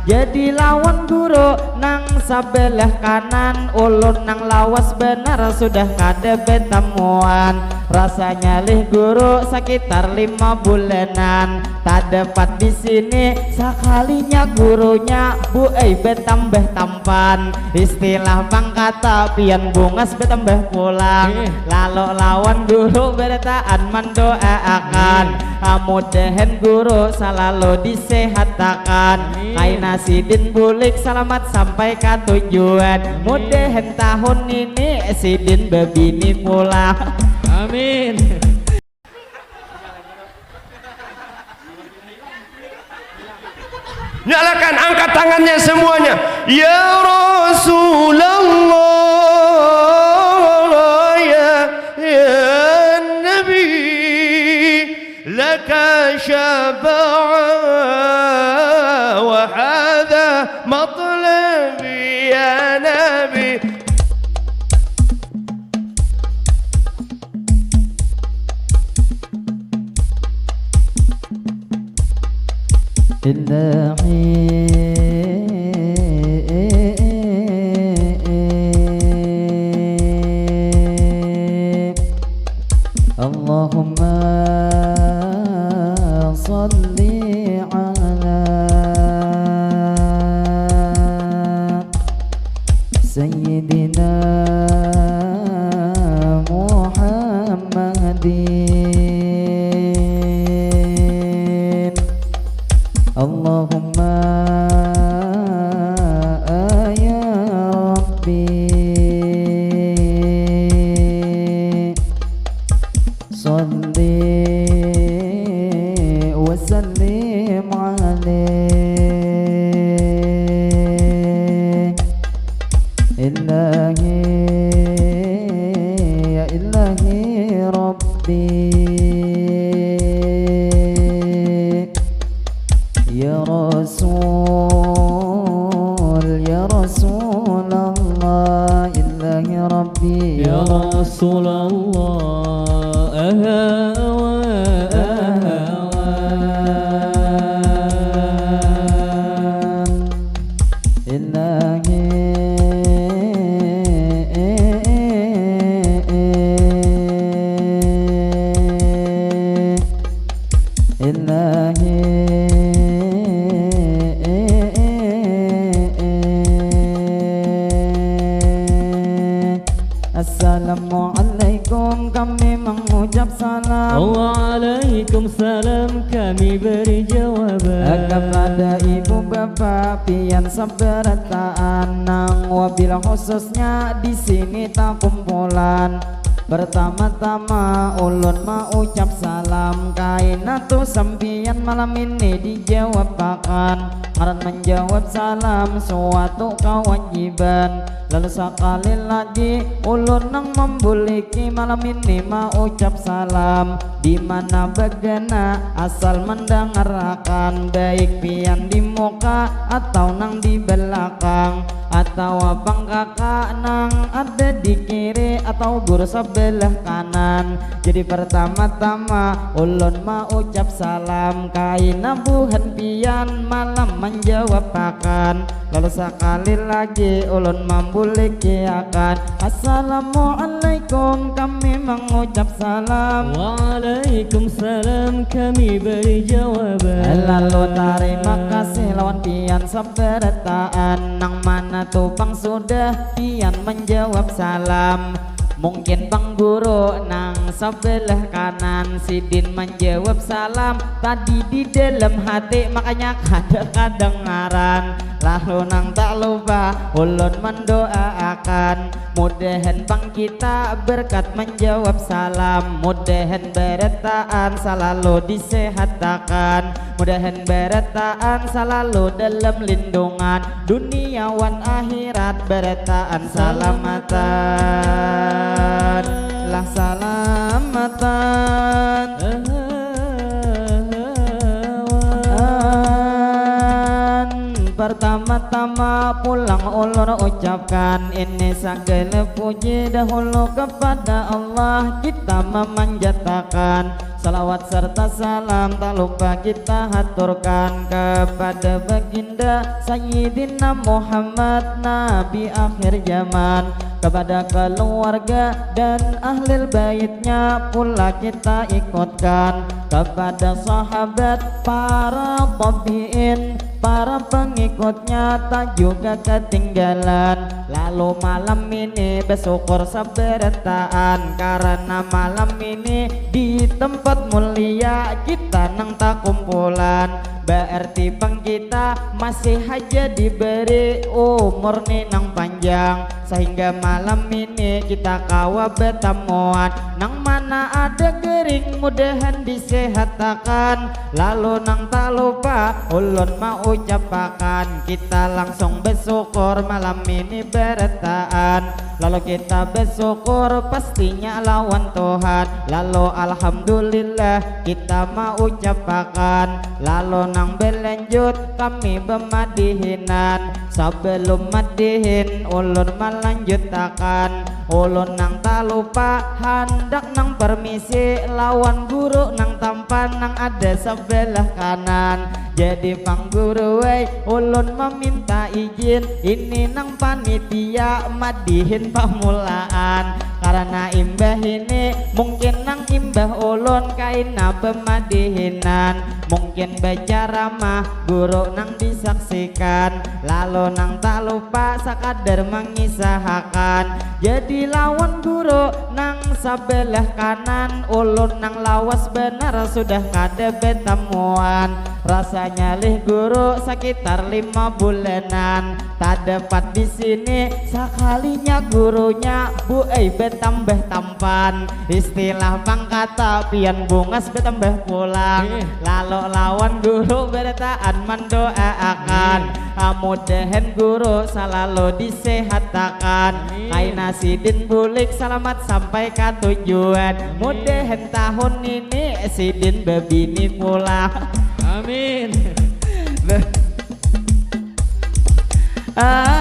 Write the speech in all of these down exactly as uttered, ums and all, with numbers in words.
Jadi lawan guru nang sabelah kanan, ulun nang lawas benar sudah kada betamuan. Rasanya lih guru sekitar lima bulanan. Tadapat di sini sakalinya gurunya, bu ei betambah tampan. Istilah pangkata pian bungas betambah pulang. Lalu lawan guru berataan mandoaakan. Amudahan guru salalu disehatakan. Kaina sidin bulik salamat sampai ka tujuan. Mudahan tahun ini sidin bebini pulang. Amin. Nyalakan, angkat tangannya semuanya. Ya Rasulullah, ya, ya Nabi, laka syafa'a wa hadha matlabi ya Nabi. إلهي اللهم صل على سيدنا محمد. اللهم يا ربي صل وسلم عليه. إلهي يا إلهي ربي يا رسول يا رسول الله. إلهي ربي يا رسول الله. أهوى أهوى إلهي إلهي Assalamualaikum, kami mengucap salam. Waalaikumsalam, kami beri jawaban. Kepada ibu bapak pian sabarataan nang wabil khususnya di sini takumpulan. Pertama-tama ulun maucap salam kaina tu sampian malam ini dijawabakan. Ngaran menjawab salam suatu kewajiban. Lalu sekali lagi ulun nang membuliki malam ini maucap salam. Di mana begana asal mendangarakan, baik pian di muka atau nang di belakang, atau abang kakak nang ada di kiri atau guru sebelah kanan. Jadi pertama-tama ulun maucap salam kaina buhan pian malam menjawabakan. Lalu sekali lagi ulun mambulikiakan. Assalamualaikum, kami mengucap salam. Waalaikumsalam, kami beri jawaban. Lalu tarima kasih lawan pian sabarataan nang mana tu pang sudah pian menjawab salam. Mungkin pang guru nang sebelah kanan sidin menjawab salam tadi di dalam hati, makanya kada kadengaran. Lalu nang tak lupa ulun mendoaakan, mudahan pang kita berkat menjawab salam, mudahan berataan selalu disehatakan, mudahan berataan selalu dalam lindungan, dunia wan akhirat berataan salamatan. Lah salamatan. An Pertama-tama pulang ulun ucapkan, ini sagala puji dahulu kepada Allah kita memanjatakan. Salawat serta salam tak lupa kita haturkan kepada baginda Sayyidina Muhammad, Nabi akhir zaman. Kepada keluarga dan ahli baitnya pula kita ikutkan. Kepada sahabat, para tabiin, para pengikutnya tak juga ketinggalan. Lalu malam ini bersyukur seberataan karena malam ini di tempat mulia kita nang takumpulan. Berarti pang kita masih haja diberi umur ni nang panjang, sehingga malam ini kita kawa betamuan. Nang mana ada gering mudahan disehatakan. Lalu nang tak lupa ulun maucapakan, kita langsung bersyukur malam ini berataan. Lalu kita bersyukur pastinya lawan Tuhan. Lalu alhamdulillah kita maucapakan. Lalu nang berlanjut kami bemadihinan. Sebelum madihin ulun melanjutakan, ulun nang tak lupa handak nang permisi lawan guru nang tampan nang ada sebelah kanan. Jadi pang guru wei, ulun meminta izin, ini nang panitia madihin pamulaan. Karena imbah ini mungkin nang imbah ulun kaina pemadihinan, mungkin bacaramah guru nang disaksikan. Lalu nang tak lupa sakadar mengisahakan, jadi lawan guru nang sebelah kanan ulun nang lawas benar sudah kada betamuan. Rasanya lih guru sekitar lima bulanan tak dapat di sini, sekalinya gurunya buai bertambah tampan. Istilah pangkata pian bungas bertambah pulang. Lalu lawan guru berataan mendoaakan, mudahan guru selalu disehatakan. Kaina sidin bulik selamat sampai ke tujuan. Mudahan tahun ini sidin bebini pulang. Amin. Awan.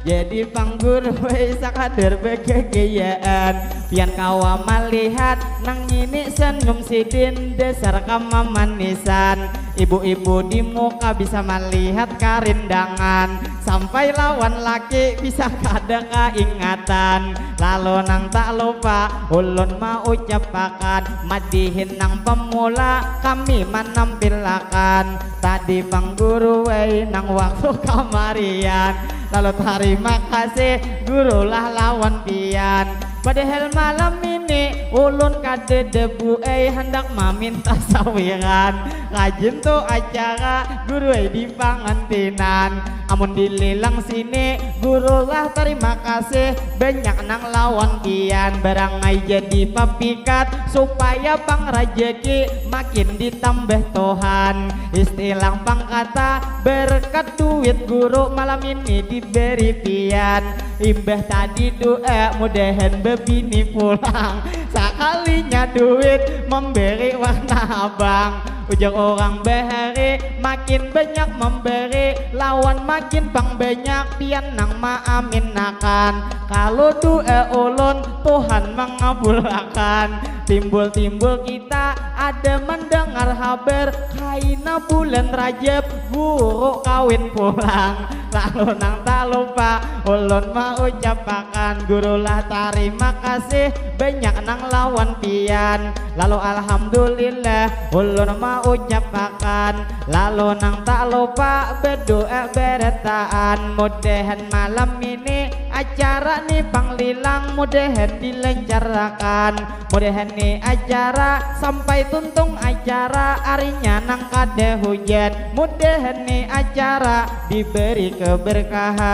Jadi pang guru wei sakadar begegayaan. Pian kawa malihat nang ini senyum sidin dasar kamamanisan. Ibu-ibu di muka bisa malihat karindangan. Sampai lawan laki bisa kada kaingatan. Lalu nang tak lupa ulun maucapakan, madihin nang pemula kami manampilakan. Tadi pang guru wei nang waktu kamarian. Lalu tarima kasih guru lah lawan pian. Padahal malam ini ulun kadada buai handak maminta sawiran. Rajin tu acara guru ai di pangantinan. Amun dililang sini guru lah tarima kasih banyak nang lawan pian. Barang ai jadi papikat supaya pang rajaki makin ditambah Tuhan. Istilah pangkata berkat duit guru malam ini diberi pian. Imbah tadi doa mudahan bebini pulang. Sakalinya duit memberi warna abang. Ujar orang bahari makin banyak memberi lawan makin pang banyak pian nang maaminakan. Kalau doa ulun Tuhan mengabulakan. Timbul-timbul kita ada mendengar habar kaina bulan Rajab guru kawin pulang. Lalu nang tak lupa ulun maucapakan guru lah tarima kasih banyak nang lawan pian. Lalu alhamdulillah ulun maucapakan. Lalu nang tak lupa berdoa berataan mudahan malam ini acara ni panglilang mudahan dilancarkan. Mudahan ni acara sampai tuntung acara arinya nang kada hujan. Mudahan ni acara diberi keberkahan.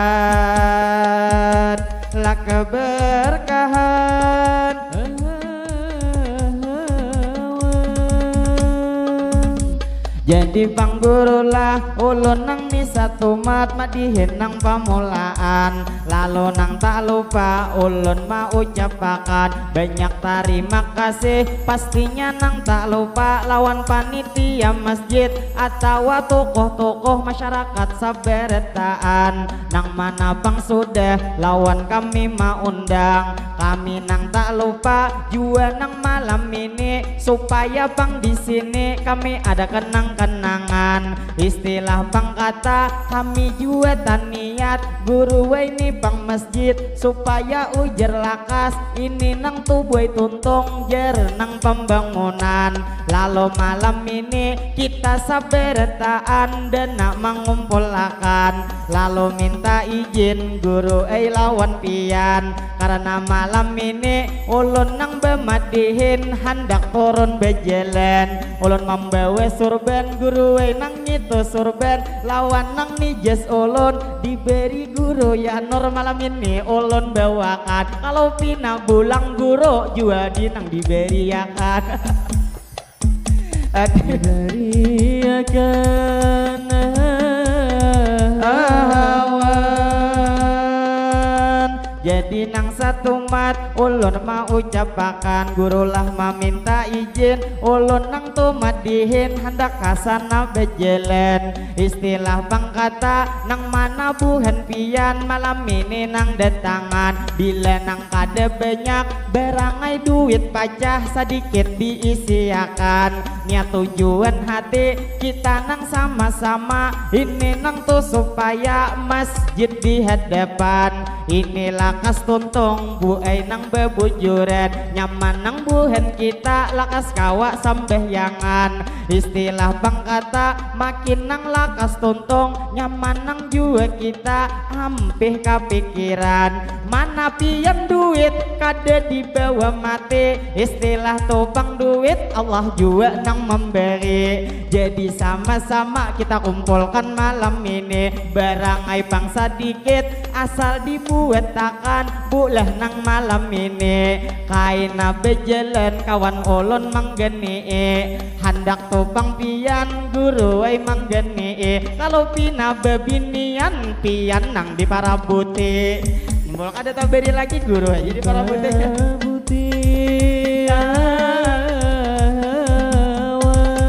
Lah keberkahan. Jadi pang guru lah ulun nang ni satumat madihin nang pamulaan. Lalu nang tak lupa ulun maucapakan banyak tarima kasih pastinya nang tak lupa lawan panitia masjid atawa tokoh-tokoh masyarakat sabarataan nang mana pang sudah lawan kami maundang. Kami nang tak lupa jua nang malam ini supaya pang di sini kami ada kenang-kenangan. Istilah pang kata kami jua taniat guru ini pang masjid supaya ujar lakas ini nang tubuai tuntung jar nang pembangunan. Lalu malam ini kita sabarataan dana mangumpulakan. Lalu minta izin guru ai lawan pian karena malam ini ulun nang bamadihin handak turun bajalan. Ulun mambawa surban guru ai nang ngitu surban lawan nang nijas ulun diberi guru ya nur malam ini ulun bawakan. Kalau pina bulang guru jua di nang diberiakan. Diberiakan hawan. Jadi nang satumat ulun maucapakan guru lah maminta izin ulun nang tumat dihin handak kasana bajalan. Istilah pangkata nang mana buhan pian malam ini nang datangan bila nang kada banyak barangai duit pacah sadikit diisiakan. Niat tujuan hati kita nang sama-sama ini nang tu supaya masjid di hadapan ini lakas tuntung buai nang babujuran nyaman nang buhan kita lakas kawa sambahyangan. Istilah pangkata makin nang lakas tuntung nyaman nang jua kita ampih kapikiran. Mana pian duit kada dibawa mati. Istilah tu pang duit Allah jua nang memberi. Jadi sama-sama kita kumpulkan malam ini. Barangai pang sadikit asal dibuatakan bulah nang malam ini. Kaina bajalan kawan ulun manggenii. Handak tu pang pian guru ai manggenii. Kalau pina babinian pian nang diparabuti. Mumbul kada tabari lagi guru ai jadi parabuti. Parabuti awan.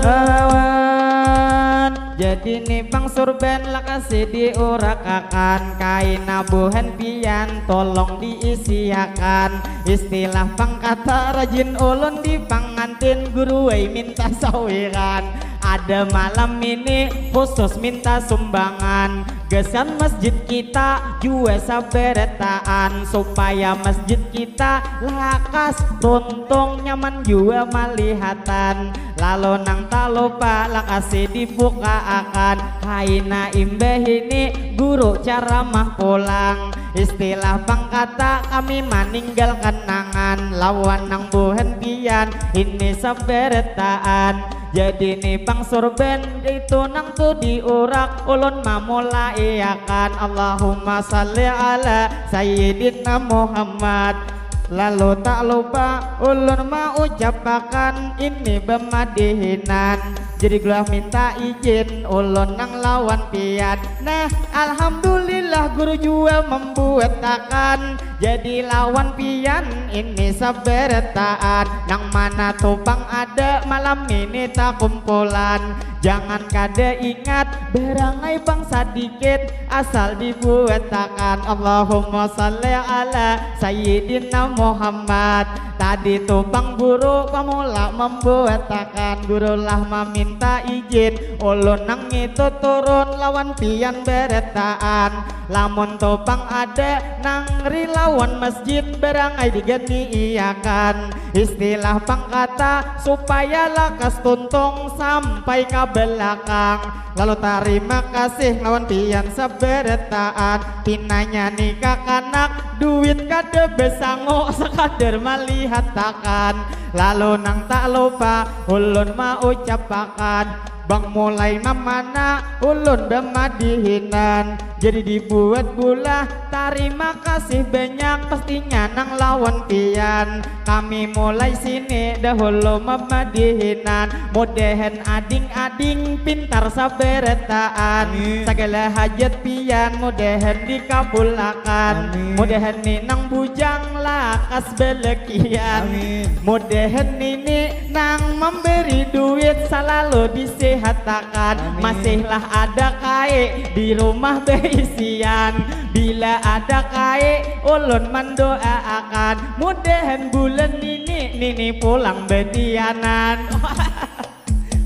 Awan. Jadi ni pang surban lakasi diurakakan kaina buhan pian tolong diisiakan. Istilah pangkata rajin ulun di pangantin guru ai minta sawiran. Ada malam ini khusus minta sumbangan. Gasan masjid kita jua sabarataan supaya masjid kita lakas tuntung nyaman jua malihatan. Lalu nang tak lupa lakasi dibukaakan. Kaina imbah ini guru caramah pulang. Istilah pangkata kami maninggal kenangan lawan nang buhan pian ini sabarataan. Jadi ni pang surban itu nang tu diurak ulun mamulaiakan Allahumma salli ala sayyidina Muhammad. Lalu tak lupa ulun maucapakan ini bamadihinan. Jadi gelah minta izin ulun nang lawan pian. Nah, alhamdulillah guru jua mambuatakan. Jadi lawan pian ini sabarataan. Nang mana tu pang ada malam ini takumpulan. Jangan kada ingat barangai pang sadikit asal dibuatakan Allahumma salli ala sayyidina Muhammad. Tadi tu pang guru pamula mambuatakan guru lah maminta izin ulun nang ngitu turun lawan pian barataan. Lamun tu pang ada nang rilawan masjid barangai diganiiakan. Istilah pangkata supaya lakas tuntung sampai ka balakang. Lalu tarima kasih lawan pian sabarataan. Pinanya ni kakanak duit kada basangu sakadar malihatakan. Lalu nang tak lupa ulun maucapakan. Bang mulai mamana ulun bamadihinan. Jadi dibuat bulah, tarima kasih banyak, pastinya nang lawan pian. Kami mulai sini dahulu mamadihinan, mudahan ading-ading pintar sabarataan. Amin. Sagala hajat pian mudahan dikabulakan. Amin. Mudahan ni nang bujang lakas balakian. Amin. Mudahan nini nang mambari duit salalu disihatakan. Amin. Masihlah ada kai di rumah baisian. Bila ada kai ulun mandoaakan, mudahan bulan nini, nini pulang batianan.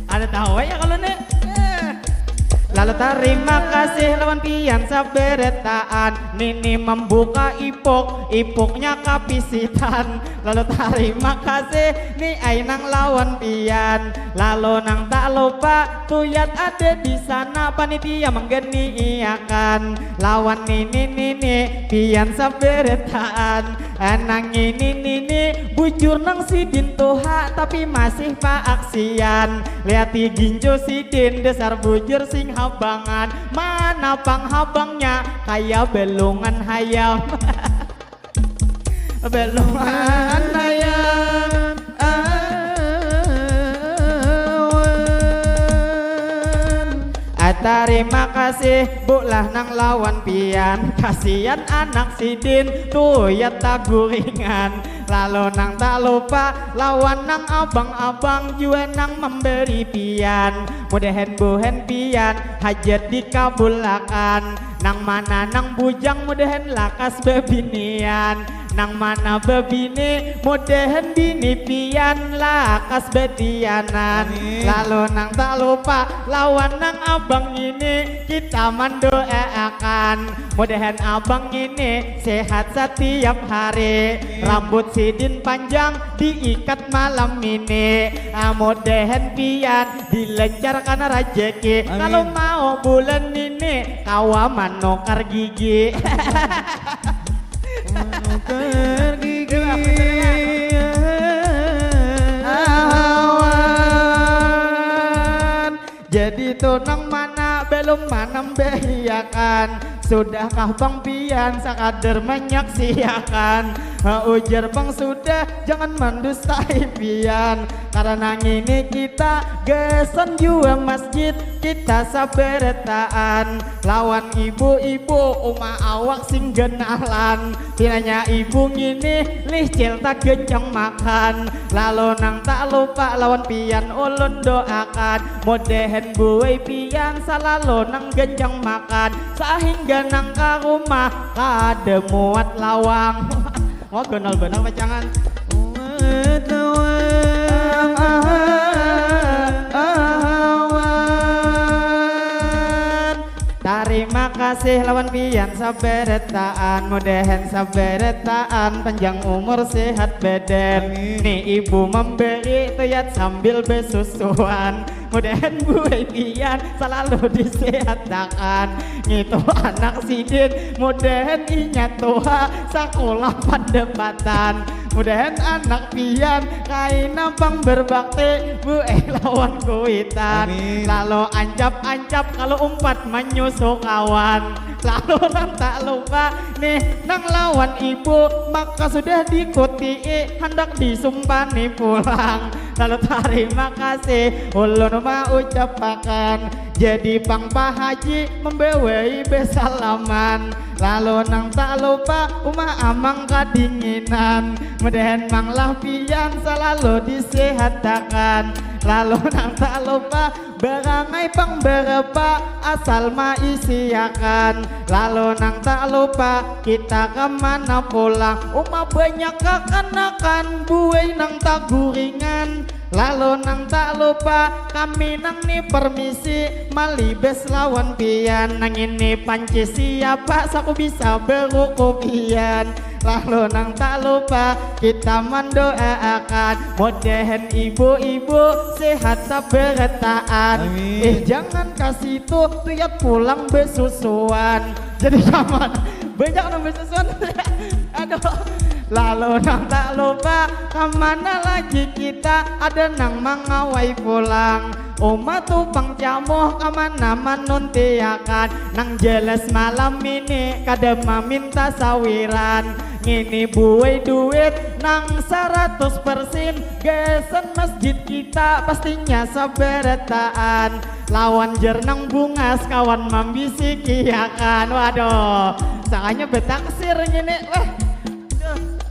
Kada tahu ya kalau ni. Lalu tarima kasih lawan pian sabarataan. Nini mambuka ipuk, ipuknya kapisitan. Lalu tarima kasih ni ai nang lawan pian. Lalu nang tak lupa tuyat ada di sana, panitia mengganiakan. Lawan nini, nini pian sabarataan. Nang ini, nini bujur nang sidin tuha, tapi masih paaksian. Liati gincu sidin, dasar bujur sing habangan. Mana pang habangnya, kaya balungan hayam. Balungan hayam awan. Ah, tarima kasih, Bu lah nang lawan pian. Kasian anak sidin, tuyat taguringan. Lalu nang tak lupa, lawan nang abang-abang jua nang mambari pian. Mudahan buhan pian, hajat dikabulakan. Nang mana nang bujang mudahan lakas babinian. Nang mana babini mudahan bini pian lakas batianan. Amin. Lalu nang tak lupa lawan nang abang ini kita mandoaakan. Mudahan abang ini sehat satiap hari. Amin. Rambut sidin panjang diikat malam ini. Ah, mudahan pian dilancarkan rajaki. Amin. Kalau mau bulan ini kawa manukar gigi. Manukar gigi. Awan. Jadi tu nang mana belum manambahiakan. Sudahkah pang pian sakadar manyaksiakan? Ha, ujar pang sudah, jangan mandustai pian. Karena ngini kita gasan jua masjid, kita sabarataan lawan ibu-ibu uma awak sing ganalan. Pinanya ibu ngini lihcil tak gancang makan. Lalu nang tak lupa lawan pian ulun doakan. Mudahan buai pian salalu nang gancang makan. Sahingga nang ka rumah kada muat lawang. Wah, ganal banar pacangan. Muat lawang, awan. Tarima kasih lawan pian sabarataan. Mudahan sabarataan panjang umur, sehat badan. Amin. Ni ibu mambari tuyat sambil basusuan. Mudahan buai pian salalu disihatakan. Ngitu anak sidin, mudahan inya tuha sakulah pandapatan. Mudahan anak pian kaina pang berbakti, buai lawan kuitan. Amin. Lalu ancap-ancap kalau umpat manyusu kawan. Lalu nang tak lupa nih, nang lawan ibu, maka sudah dikutii, handak disumpani pulang. Lalu tarima kasih ulun maucapakan. Jadi pang Pak Haji membawai besalaman. Lalu nang tak lupa uma amang kadinginan. Mudahan mang lah pian salalu disehatakan. Lalu nang tak lupa barangai pang barapa asal maisiakan. Lalu nang tak lupa kita kemana pulang. Uma banyak kakanakan buai nang taguringan. Lalu nang tak lupa kami nang ni permisi malibas lawan pian. Nang ini panci siapa saku bisa beruku pian. Lalu nang tak lupa kita mendoaakan mudahan ibu-ibu sehat sabarataan. Amin. Eh, jangan kasih itu tuyat pulang besusuan. Jadi kaman banyak nang besusuan. Aduh. Lalu nang tak lupa kemana lagi kita ada nang mangawai pulang. Uma tu pang camuh kamana manuntiakan. Nang jelas malam ini kada maminta sawiran. Ngini buai duit nang saratus persen. Gasan masjid kita pastinya sabarataan. Lawan jer nang bungas kawan mambisikiakan. Waduh, sangkanya betaksir ngini. Weh.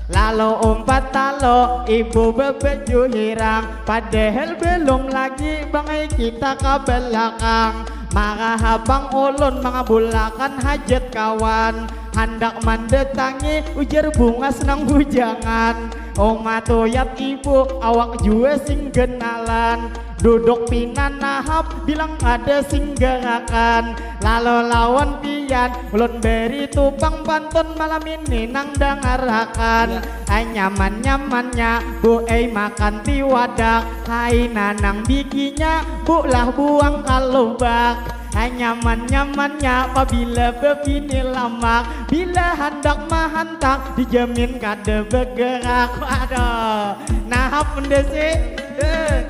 Lalu umpat talo ibu bebaju hirang. Padahal belum lagi bangai kita ke belakang. Marah abang ulun mangabulakan hajat kawan. Handak mandatangi ujar bungas nang bujangan. Uma tuyat ibu awak jua sing genalan. Duduk pina nahap bilang kada sing gerakan. Lalu lawan pian ulun beri tupang pantun malam ini nang dangarakan. Ya. Anyaman-nyamannya bu ei makan tiwadak. Kaina nang bikinya bu lah buang kalubak. Anyaman-nyamannya pabila bebini lamak. Bila handak mahantak dijamin kada bergerak. Waduh. Nahap benda sih. Eh,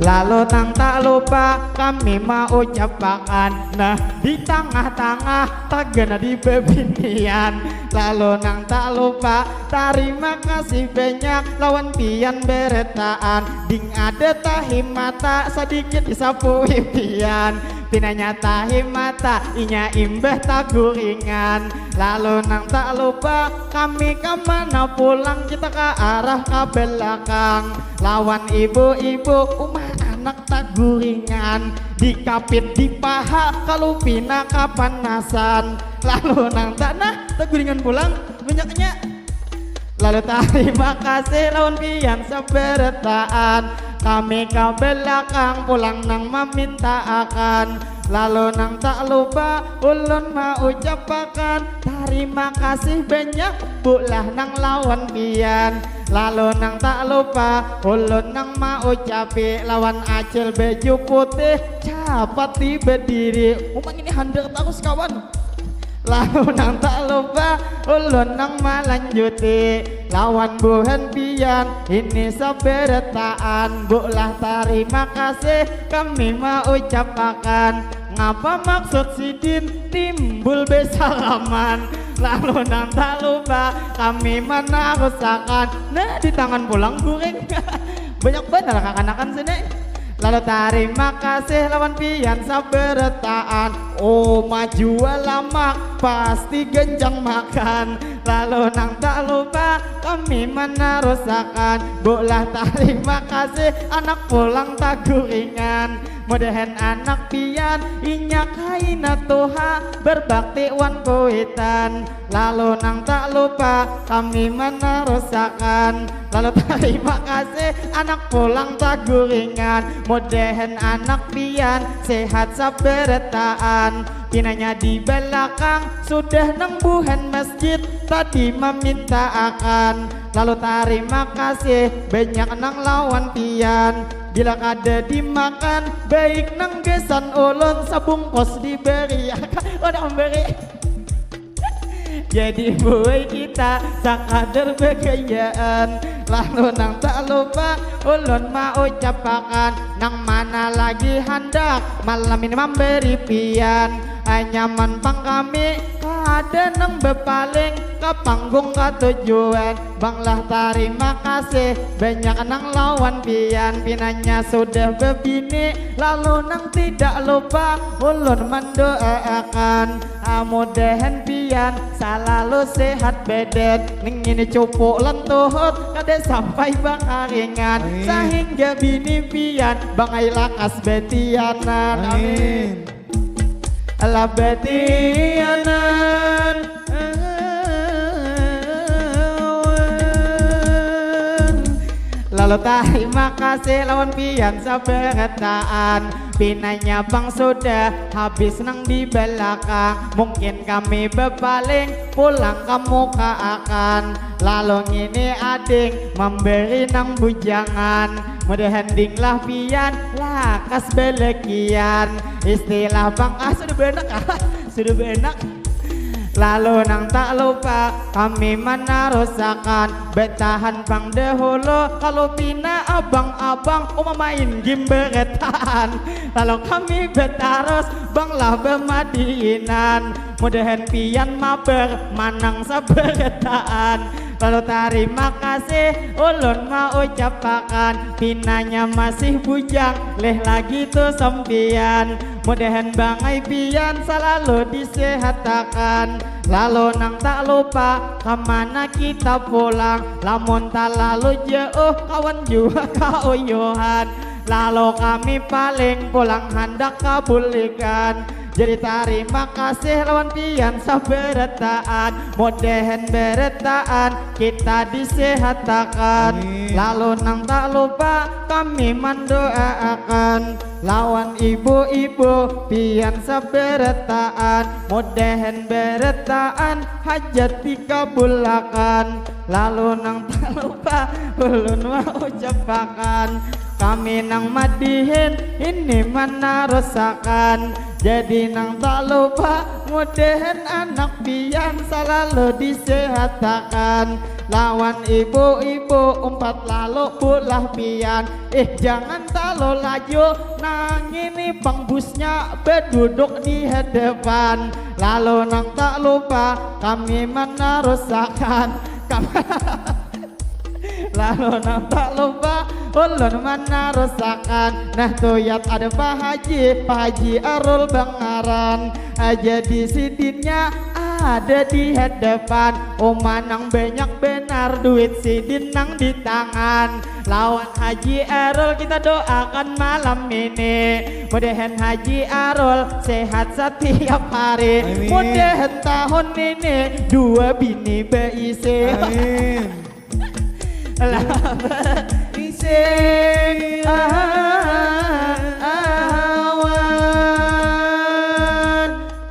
Lalu nang tak lupa kami mau ucapakan. Nah, di tangah-tangah tagana di bebinian. Lalu nang tak lupa tarima kasih banyak lawan pian beretaan. Ding ada tahi mata sadikit disapui pian. Pinanya tahi mata inya imbah taguringan. Lalu nang tak lupa kami kamana pulang kita ke arah ke belakang. Lawan ibu-ibu uma anak taguringan. Dikapit di paha kalu pina kapanasan. Lalu nang tak nah taguringan pulang banyaknya. Lalu tarima kasih lawan pian sabarataan. Kami ke belakang pulang nang mamintaakan. Lalu nang tak lupa ulun maucapakan tarima kasih banyak bulah nang lawan pian. Lalu nang tak lupa ulun nang maucapi lawan acil baju putih capat di bediri. Uma ini handal tarus kawan. Lalu nang tak lupa ulun nang malanjuti lawan buhan pian ini sabarataan bulah tarima kasih kami maucapakan. Ngapa maksud sidin timbul besalaman? Lalu nang tak lupa kami manarusakan. Nah, di tangan pulang guring. Banyak banar kakanakan sini. Lalu tarima kasih lawan pian sabarataan. Oh, maju lamak pasti genjang makan. Lalu nang tak lupa kami manarusakan. Bulah tarima kasih anak pulang taguringan. Mudahan anak pian inya kaina tuha berbakti wan kuitan. Lalu nang tak lupa kami manarusakan. Lalu tarima kasih anak pulang taguringan. Mudahan anak pian sehat sabarataan. Pinanya di belakang sudah nang buhan masjid tadi mamintaakan. Lalu tarima kasih banyak nang lawan pian. Bila kada dimakan baik nang gasan ulun sabungkus diberi. Kada memberi. Jadi buai kita sakadar bagayaan. Lalu nang tak lupa ulun maucapakan nang mana lagi handak malam ini memberi pian. Anyaman pang kami kada nang bepaling ke panggung katujuan. Bang lah tarima kasih banyak nang lawan pian pinanya sudah bebini lalu nang tidak lupa ulun mendoakan. Mudahan pian salalu sehat badan. Ning ini cupu lan tuhut kada sampai bakaringan. Amin. Sahingga bini pian bangai lakas betianan. Amin. Amin. Lah betianan. Lalu tarima kasih lawan pian sabarataan. Pinanya pang sudah habis nang di belakang. Mungkin kami bepaling pulang kamu kaakan. Lalu ngini ading memberi nang bujangan. Mudahan ding lah pian lakas belekian. Istilah pang ah sudah benak ah sudah benak. Lalu nang tak lupa kami manarusakan, betahan pang dahulu kalu pina abang-abang uma main game beretaan. Lalu kami betarus bang lah bemadihinan, mudahan pian mabar manang saberetaan. Lalu tarima kasih ulun maucapakan, pinanya masih bujang leh lagi tu sampian. Mudahan bangai pian salalu disehatakan. Lalu nang tak lupa kamana kita pulang, lamun talalu jauh kawan jua kauyuhan. Lalu kami paling pulang handak kabulikan. Jadi tarima kasih lawan pian sabarataan. Mudahan barataan kita disehatakan. Amin. Lalu nang tak lupa kami mandoaakan lawan ibu-ibu pian sabarataan. Mudahan barataan hajat dikabulakan. Lalu nang tak lupa ulun maucapakan, kami nang madihin ini manarusakan. Jadi nang tak lupa mudahan anak pian salalu disehatakan lawan ibu-ibu umpat lalu pulah pian. Eh, jangan talu laju, nang ini pang busnya beduduk di hadapan. Lalu nang tak lupa kami manarusakan. Kam- Lalu nang tak lupa ulun manarusakan. Nah, tuyat ada Pak Haji, Pak Haji Arul bangaran. Ah, jadi sidinnya ada di hadapan. Uma nang banyak benar duit sidin nang di tangan. Lawan Haji Arul kita doakan malam ini. Mudahan Haji Arul sehat setiap hari. Amin. Mudahan tahun ini dua bini beisi. Amin. Lah, beisi. Ah, ah, ah, wan.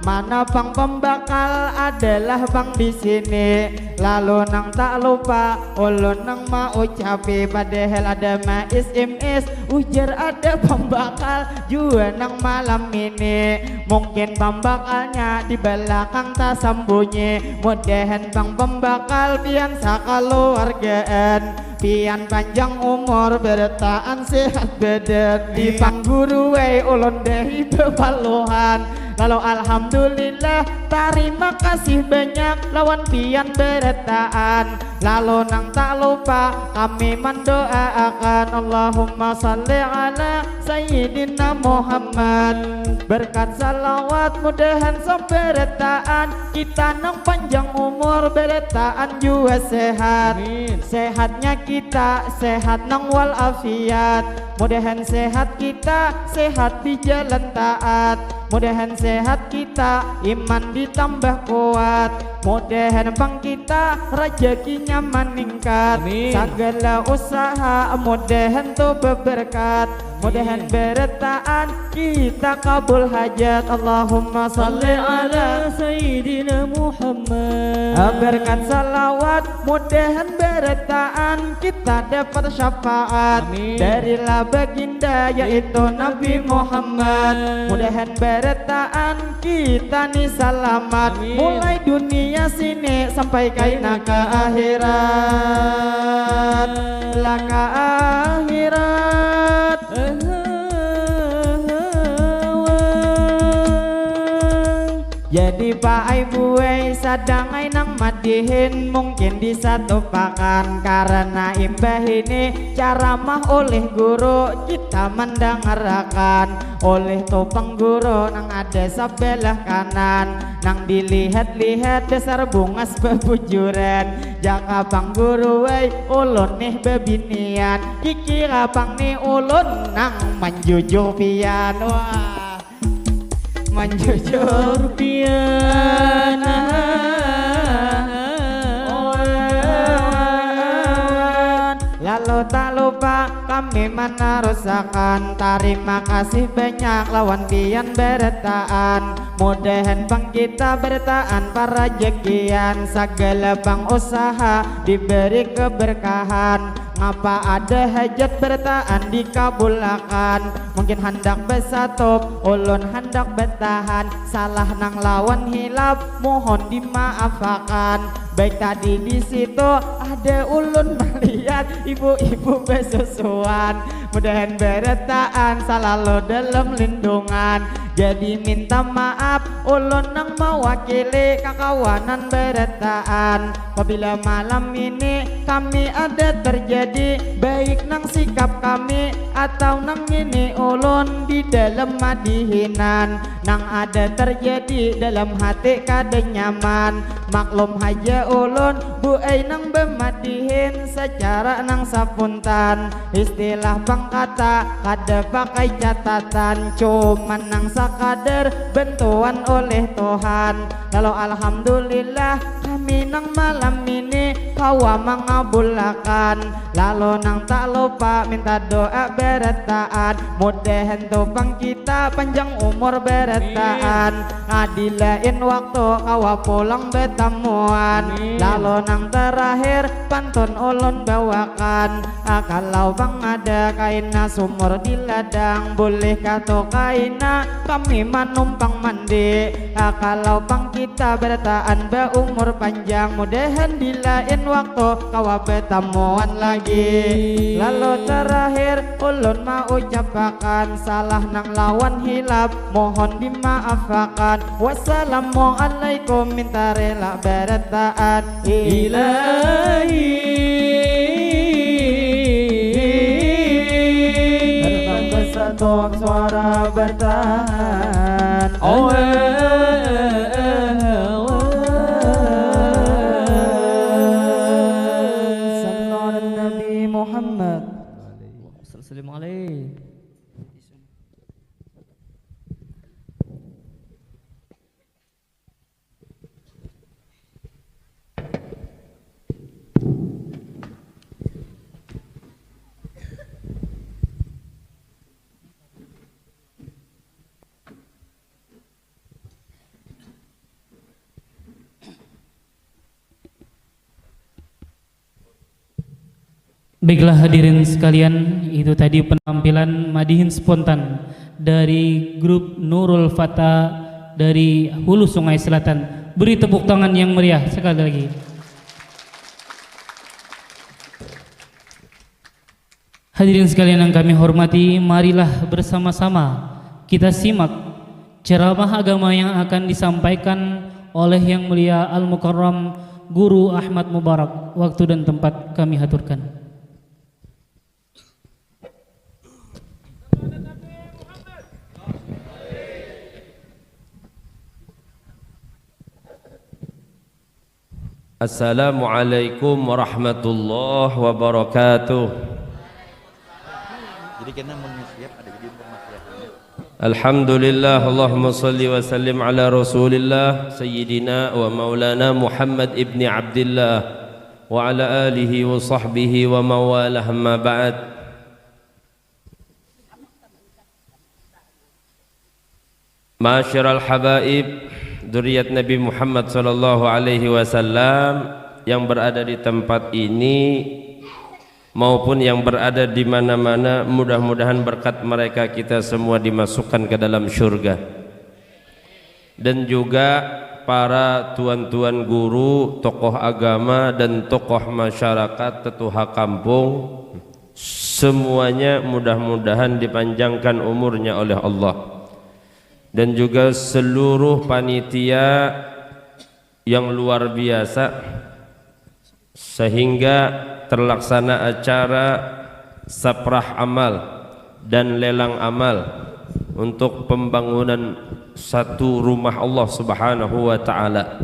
Mana pang pembakal adalah pang di sini. Lalu nang tak lupa ulun nang maucapi, padahal ada mais imis, ujar ada pembakal jua nang malam ini. Mungkin pembakalnya di belakang tasambunyi. Mudahan pang pembakal pian sakaluargaan. Pian panjang umur, berataan sehat badan. Di pangguruai ulun dahi bepaluhan. Lalu alhamdulillah, tarima kasih banyak lawan pian berataan. Lalu nang tak lupa kami mandoaakan, Allahumma salli ala Sayyidina Muhammad. Berkat salawat mudahan sabarataan kita nang panjang umur, barataan jua sehat. Amin. Sehatnya kita sehat nang walafiat. Mudahan sehat kita sehat di jalan taat. Mudahan sehat kita iman ditambah kuat. Mudahan pang kita rajakinya maningkat. Amin. Sagala usaha mudahan tu beberkat. Mudahan berataan kita kabul hajat. Allahumma salli ala Sayyidina Muhammad. Berkat salawat mudahan berataan kita dapat syafaat. Amin. Darilah baginda yaitu Nabi Muhammad. Mudahan berataan kita ni salamat. Amin. Mulai dunia sini sampai kaina ke akhirat. Lah ke akhirat. Jadi paai buai sadangai nang madihin mungkin di satu pakan, karena imbah ini caramah oleh guru kita mandangarakan oleh tu pangguru nang ada sabalah kanan, nang dilihat-lihat dasar bungas babujuran. Jaka pangguru ai ulun nih babinian, kikira pang nih ulun nang manjujur pian. Wah. Manjujur pian. Lalu tak lupa kami manarusakan, tarima kasih banyak lawan pian barataan. Mudahan pang kita bertaan parajakian, sagala pang usaha diberi keberkahan. Ngapa ada hajat bertaan dikabulakan? Mungkin handak besatup, ulun handak betahan. Salah nang lawan hilap, mohon dimaafakan. Baik tadi di situ ada ulun melihat ibu-ibu besusuan. Mudahan berataan salalu dalam lindungan. Jadi minta maaf, ulun nang mewakili kakawanan berataan. Apabila malam ini kami ada terjadi, baik nang sikap kami atau nang ini ulun di dalam madihinan. Nang ada terjadi dalam hati kada nyaman. Maklum haja ulun, bu ai nang bemadihin secara nang sapuntan. Istilah pangkata kada pakai catatan, cuman nang sakadar bantuan oleh Tuhan. Lalu alhamdulillah kami nang malam ini kawa mangabulakan. Lalu nang tak lupa minta doa berataan, mudahan tu pang kita panjang umur berataan. Nah, di lain waktu kawa pulang betamuan. Lalu nang terakhir pantun ulun bawakan. Ah, kalau pang ada kaina sumur di ladang, bolehkah tu kaina kami manumpang mandi? Ah, kalau pang kita berataan baumur panjang, mudahan di lain waktu kawa betamuan lagi. Lalu terakhir ulun maucapakan, salah nang lawan hilap mohon dimaafakan. Wassalamualaikum, minta rela berataan. Ilahi. Datang bersatu suara bertahan. Sallu ala Nabi Muhammad. Sallim alaih. Baiklah hadirin sekalian, itu tadi penampilan madihin spontan dari grup Nurul Fata dari Hulu Sungai Selatan. Beri tepuk tangan yang meriah sekali lagi. Hadirin sekalian yang kami hormati, marilah bersama-sama kita simak ceramah agama yang akan disampaikan oleh Yang Mulia Al-Mukarram Guru Ahmad Mubarak. Waktu dan tempat kami haturkan. Assalamualaikum warahmatullahi wabarakatuh. Jadi kena mun siap ada jadi informasi ya. Alhamdulillah, Allahumma salli wa sallim ala Rasulillah Sayyidina wa Maulana Muhammad ibni Abdillah wa ala alihi wa sahbihi wa mawalah, amma ba'd. Ma'asyiral habaib, dzurriyyat Nabi Muhammad sallallahu alaihi wasallam yang berada di tempat ini maupun yang berada di mana-mana, mudah-mudahan berkat mereka kita semua dimasukkan ke dalam syurga. Dan juga para tuan-tuan guru, tokoh agama, dan tokoh masyarakat, tetuha kampung, semuanya mudah-mudahan dipanjangkan umurnya oleh Allah. Dan juga seluruh panitia yang luar biasa, sehingga terlaksana acara saprah amal dan lelang amal untuk pembangunan satu rumah Allah Subhanahu wa Ta'ala.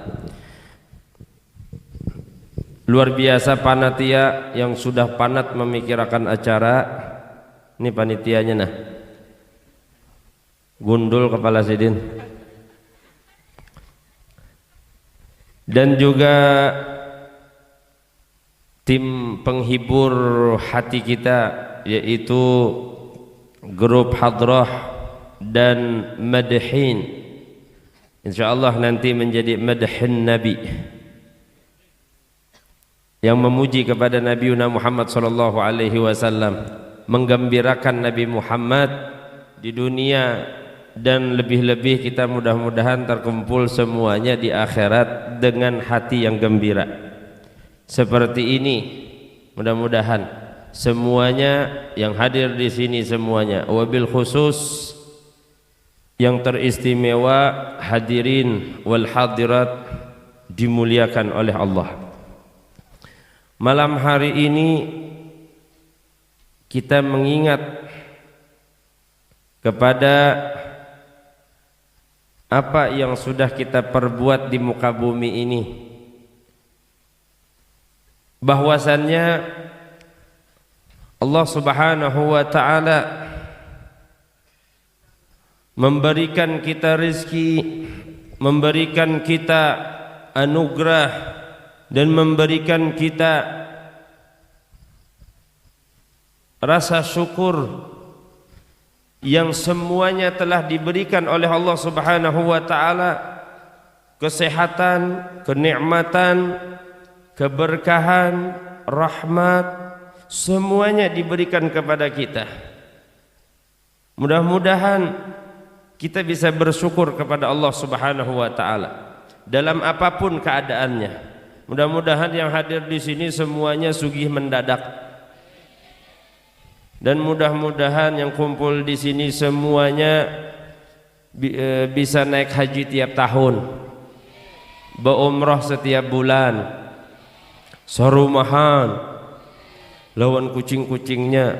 Luar biasa panitia yang sudah panat memikirakan acara. Ini panitianya, nah. Gundul kepala sidin. Dan juga tim penghibur hati kita, yaitu grup Hadrah dan Madhin. Insya Allah nanti menjadi madhun Nabi, yang memuji kepada Nabi Muhammad sallallahu alaihi wasallam, menggembirakan Nabi Muhammad di dunia, dan lebih-lebih kita mudah-mudahan terkumpul semuanya di akhirat dengan hati yang gembira. Seperti ini, mudah-mudahan semuanya yang hadir di sini semuanya, wabil khusus yang teristimewa hadirin wal hadirat dimuliakan oleh Allah. Malam hari ini kita mengingat kepada apa yang sudah kita perbuat di muka bumi ini, bahwasannya Allah Subhanahu wa Ta'ala memberikan kita rezeki, memberikan kita anugerah, dan memberikan kita rasa syukur yang semuanya telah diberikan oleh Allah Subhanahu wa Ta'ala, kesehatan, kenikmatan, keberkahan, rahmat, semuanya diberikan kepada kita. Mudah-mudahan kita bisa bersyukur kepada Allah Subhanahu wa Ta'ala dalam apapun keadaannya. Mudah-mudahan yang hadir di sini semuanya sugih mendadak. Dan mudah-mudahan yang kumpul di sini semuanya bi- eh, bisa naik haji tiap tahun, berumrah setiap bulan, sarumahan lawan kucing-kucingnya.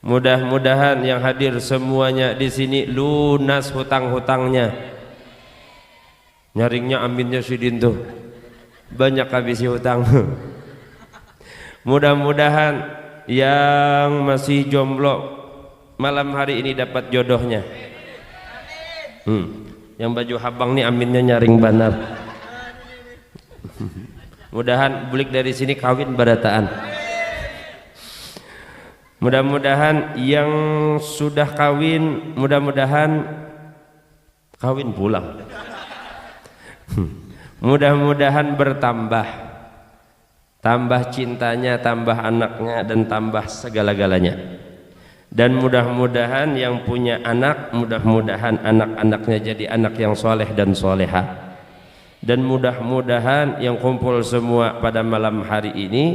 Mudah-mudahan yang hadir semuanya di sini lunas hutang-hutangnya. Nyaringnya aminnya sidin tuh. Banyak habisi hutang. Mudah-mudahan yang masih jomblo malam hari ini dapat jodohnya. Hmm. Yang baju habang nih aminnya nyaring banar. Mudahan bulik dari sini kawin barataan. Mudah-mudahan yang sudah kawin, mudah-mudahan kawin pulang. Mudah-mudahan bertambah. Tambah cintanya, tambah anaknya, dan tambah segala-galanya. Dan mudah-mudahan yang punya anak, mudah-mudahan anak-anaknya jadi anak yang soleh dan soleha. Dan mudah-mudahan yang kumpul semua pada malam hari ini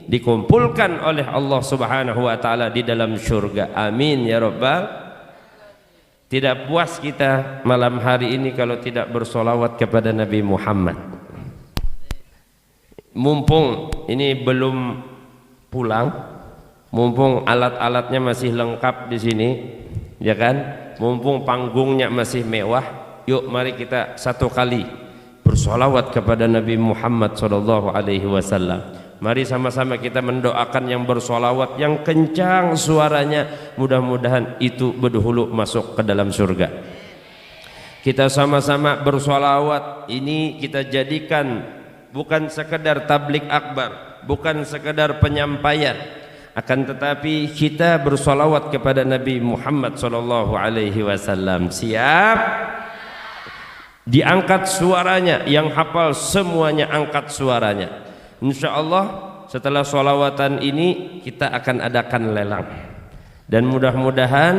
dikumpulkan oleh Allah Subhanahu wa Ta'ala di dalam surga. Amin ya Rabbal. Tidak puas kita malam hari ini kalau tidak bersolawat kepada Nabi Muhammad. Mumpung ini belum pulang, mumpung alat-alatnya masih lengkap di sini, ya kan? Mumpung panggungnya masih mewah, yuk mari kita satu kali bersolawat kepada Nabi Muhammad sallallahu alaihi wasallam. Mari sama-sama kita mendoakan yang bersolawat yang kencang suaranya, mudah-mudahan itu bedahulu masuk ke dalam surga. Kita sama-sama bersolawat ini kita jadikan bukan sekedar tablik akbar, bukan sekedar penyampaian, akan tetapi kita bersolawat kepada Nabi Muhammad sallallahu alaihi wasallam. Siap? Diangkat suaranya, yang hafal semuanya angkat suaranya. Insya Allah setelah solawatan ini kita akan adakan lelang. Dan mudah-mudahan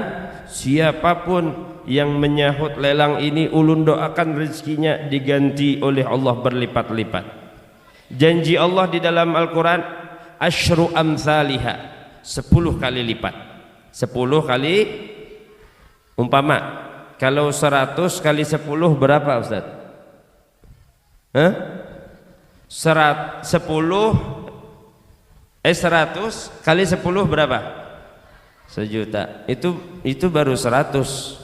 siapapun yang menyahut lelang ini, ulun doakan rezekinya diganti oleh Allah berlipat-lipat. Janji Allah di dalam Al-Quran, asyru amsaliha, sepuluh kali lipat. Sepuluh kali, umpama, kalau seratus kali sepuluh berapa, Ustaz? Hah? Serat, sepuluh, eh, seratus kali sepuluh berapa? Sejuta. Itu, itu baru seratus.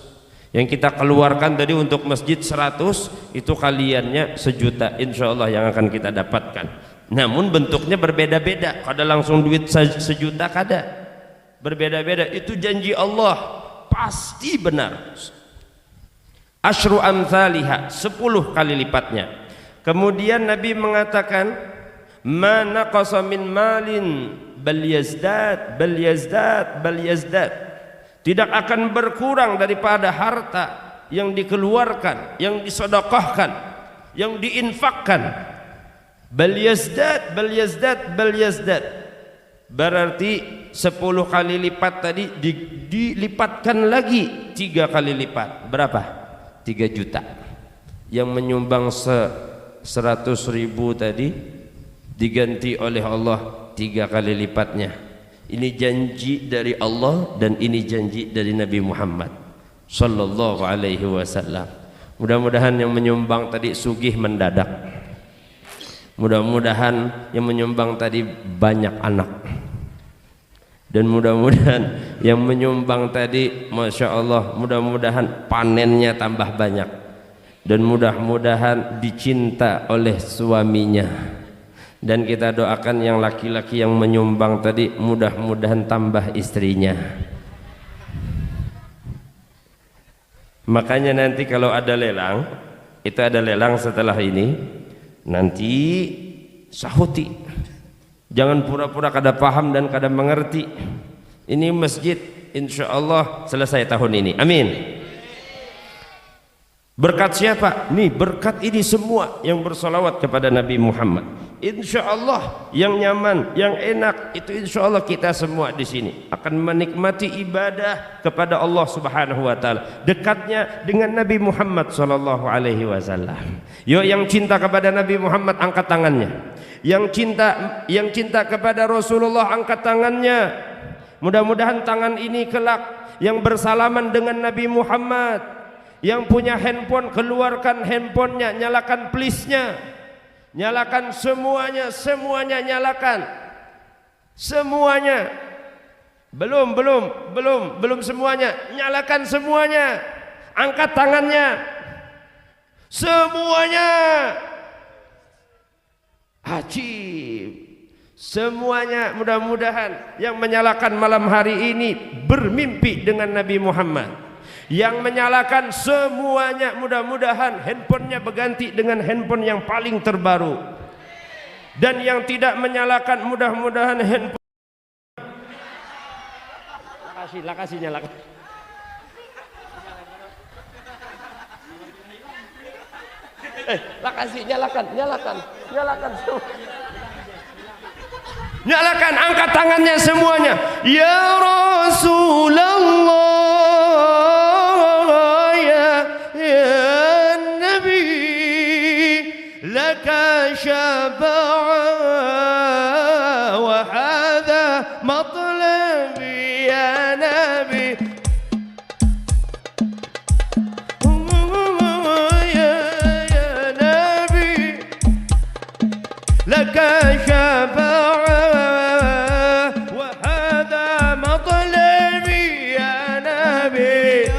Yang kita keluarkan tadi untuk masjid seratus, itu kaliannya sejuta, insya Allah yang akan kita dapatkan. Namun bentuknya berbeda-beda, kada langsung duit se-, sejuta, kada. Berbeda-beda, itu janji Allah, pasti benar. Asyru amsaliha, sepuluh kali lipatnya. Kemudian Nabi mengatakan, ma naqasa min malin bal yazdad, bal yazdad, bal yazdad. Tidak akan berkurang daripada harta yang dikeluarkan, yang disedekahkan, yang diinfakkan, bal yazdad, bal yazdad, bal yazdad. Berarti sepuluh kali lipat tadi di- dilipatkan lagi tiga kali lipat. Berapa? Tiga juta. Yang menyumbang se- seratus ribu tadi diganti oleh Allah tiga kali lipatnya. Ini janji dari Allah dan ini janji dari Nabi Muhammad sallallahu alaihi wasallam. Mudah-mudahan yang menyumbang tadi sugih mendadak. Mudah-mudahan yang menyumbang tadi banyak anak. Dan mudah-mudahan yang menyumbang tadi, Masya Allah, mudah-mudahan panennya tambah banyak. Dan mudah-mudahan dicinta oleh suaminya. Dan kita doakan yang laki-laki yang menyumbang tadi, mudah-mudahan tambah istrinya. Makanya nanti kalau ada lelang, itu ada lelang setelah ini, nanti sahuti. Jangan pura-pura kada paham dan kada mengerti. Ini masjid, insya Allah selesai tahun ini. Amin. Berkat siapa? Nih, berkat ini semua yang bersolawat kepada Nabi Muhammad. Insya Allah yang nyaman, yang enak itu insya Allah kita semua di sini akan menikmati ibadah kepada Allah Subhanahu wa Ta'ala. Dekatnya dengan Nabi Muhammad Sallallahu Alaihi Wasallam. Yo, yang cinta kepada Nabi Muhammad angkat tangannya. Yang cinta, yang cinta kepada Rasulullah angkat tangannya. Mudah-mudahan tangan ini kelak yang bersalaman dengan Nabi Muhammad. Yang punya handphone, keluarkan handphonenya, nyalakan please-nya. Nyalakan semuanya, semuanya nyalakan. Semuanya. Belum, belum, belum, belum semuanya. Nyalakan semuanya. Angkat tangannya. Semuanya. Ajib. Semuanya, mudah-mudahan yang menyalakan malam hari ini bermimpi dengan Nabi Muhammad. Yang menyalakan semuanya, mudah-mudahan handphonenya berganti dengan handphone yang paling terbaru. Dan yang tidak menyalakan, mudah-mudahan handphone Lakasi, lakasi nyalakan. Eh, lakasi, nyalakan, nyalakan, nyalakan. Nyalakan, angkat tangannya semuanya. Ya Rasulullah, ya, ya Nabi, laka syafa'ah wa hadha matlabi ya Nabi. Ya, ya Nabi, laka syafa'ah wa hadha matlabi ya Nabi.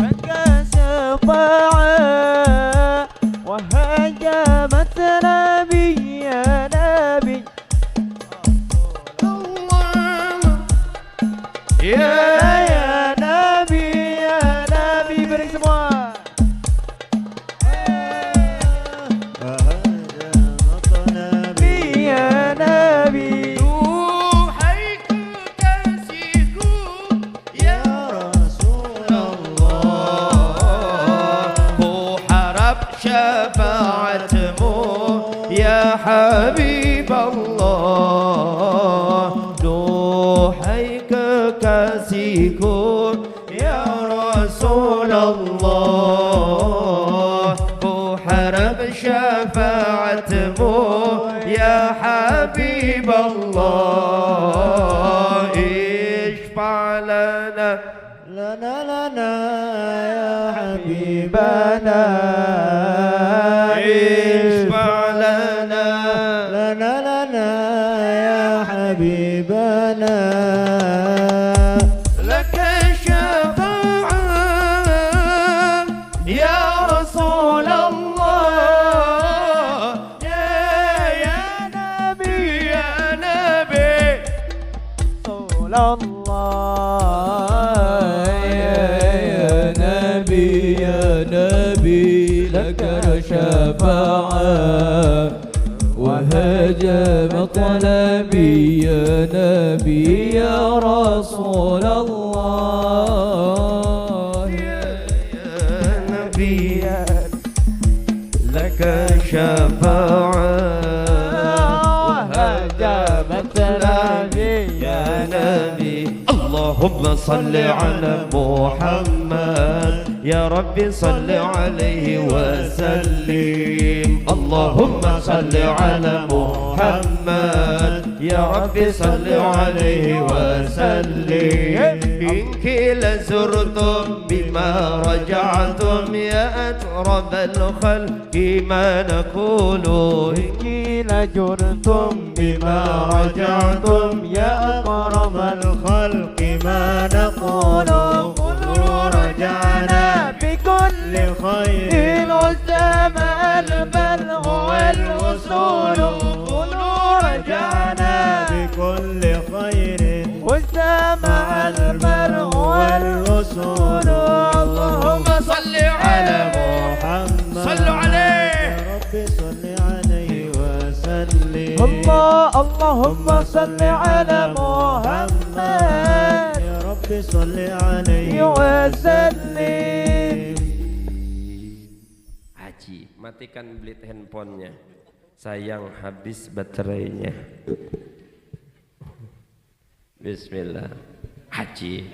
Laka syafa'ah wa hadha matlabi ya Nabi. Ya, ya Nabi, ya Nabi, beri semua. Ya Nabi. Duhai kekasihku, ya Rasulullah, ku harap syafaatmu, ya Habiballah. Duhai kekasihku, ya Rasulullah, ku harap syafaatmu, ya Habiballah. Isyfa' lana, lana, lana, ya Habibana. Isyfa' lana, lana, lana, ya Habibana. Laka syafa'ah, ya Rasulullah. Ya, ya Nabi, ya Nabi. Rasulullah, ya, ya Nabi, ya Nabi, laka syafa'ah wa hadha طلبي يا نبي يا رسول الله. يا نبي لك شفاعة وهذا مطلبي يا نبي. اللهم صل على محمد يا رب صل عليه وسلم. اللهم صل على محمد يا رب صل عليه وسلم. إنك لزرتم بما رجعتم يا أكرم الخلق ما نقول. إنك لزرتم بما رجعتم يا أكرم الخلق ما نقول. قولوا رجعنا بكل خير. الأسامة البلغ والوصول. قولوا رجعنا بكل خير. وسامع المرء والوصول. اللهم صل على محمد. صلوا عليه. يا رب صل عليه وسلم. الله، اللهم صل على محمد. يا رب صل عليه وسلم. Haji, matikan belit handphonenya. Sayang, habis baterainya. Bismillah. Haji.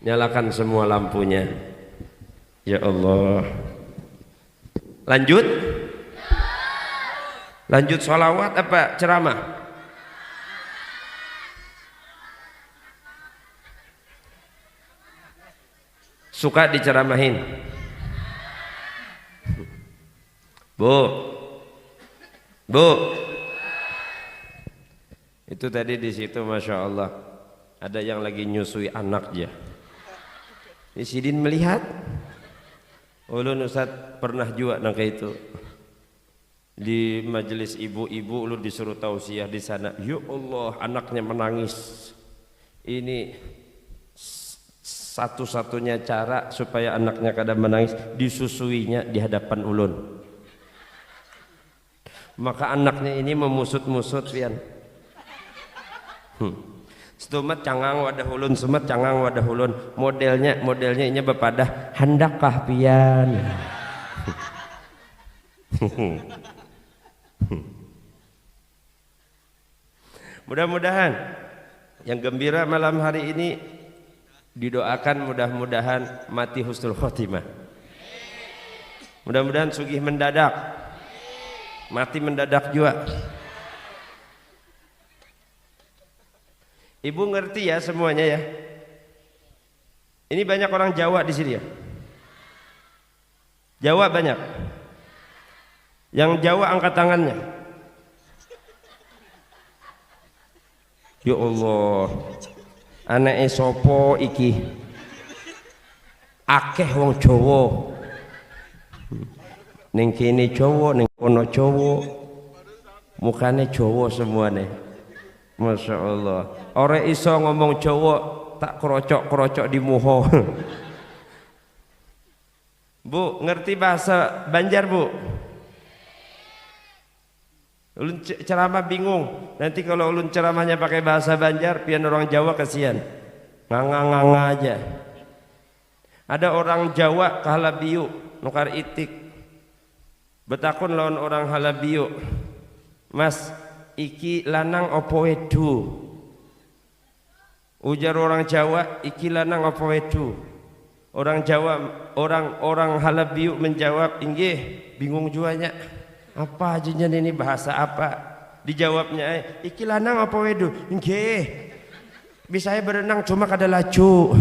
Nyalakan semua lampunya. Ya Allah. Lanjut. Lanjut sholawat apa ceramah? Suka diceramahin? Bu. Bu. Itu tadi di situ, Masya Allah. Ada yang lagi nyusui anak, ya. Di sidin melihat. Ulun, Ustaz, pernah juga nang kayak itu. Di majelis ibu-ibu, ulun disuruh tausiah di sana. Ya Allah, anaknya menangis. Ini s-, satu-satunya cara supaya anaknya kada menangis, disusuinya di hadapan ulun. Maka anaknya ini memusut-musut, pian. Hmm. Setumat cangang wadah ulun, setumat cangang wadah ulun. Modelnya, modelnya inya bapadah, "Handakkah pian?" Mudah-mudahan yang gembira malam hari ini didoakan, mudah-mudahan mati husnul khotimah. Mudah-mudahan sugih mendadak. Mati mendadak jua. Ibu ngerti ya semuanya ya? Ini banyak orang Jawa di sini ya? Jawa banyak. Yang Jawa angkat tangannya. Ya Allah. Anaknya sopo iki? Akeh wong Jawa. Ning kene Jawa, ning kono Jawa. Mukane Jawa semuane. Masya Allah. Ora iso ngomong Jawa, tak kerocok-kerocok di muha. Bu, ngerti bahasa Banjar, Bu? Ulun ce-, ceramah bingung. Nanti kalau ulun ceramahnya pakai bahasa Banjar, pian orang Jawa kasihan. Nganga-nganga aja. Ada orang Jawa ke Halabiu, nukar itik. Betakun lawan orang Halabiu, "Mas, iki lanang opo wedu?" Ujar orang Jawa, "Iki lanang apa wedu?" Orang Jawa, orang, orang Halabiu menjawab, "Inggih." Bingung juanya. Apa aja ini, bahasa apa? Dijawabnya, "Iki lanang apa wedu?" "Inggih. Bisa berenang, cuma kada laju."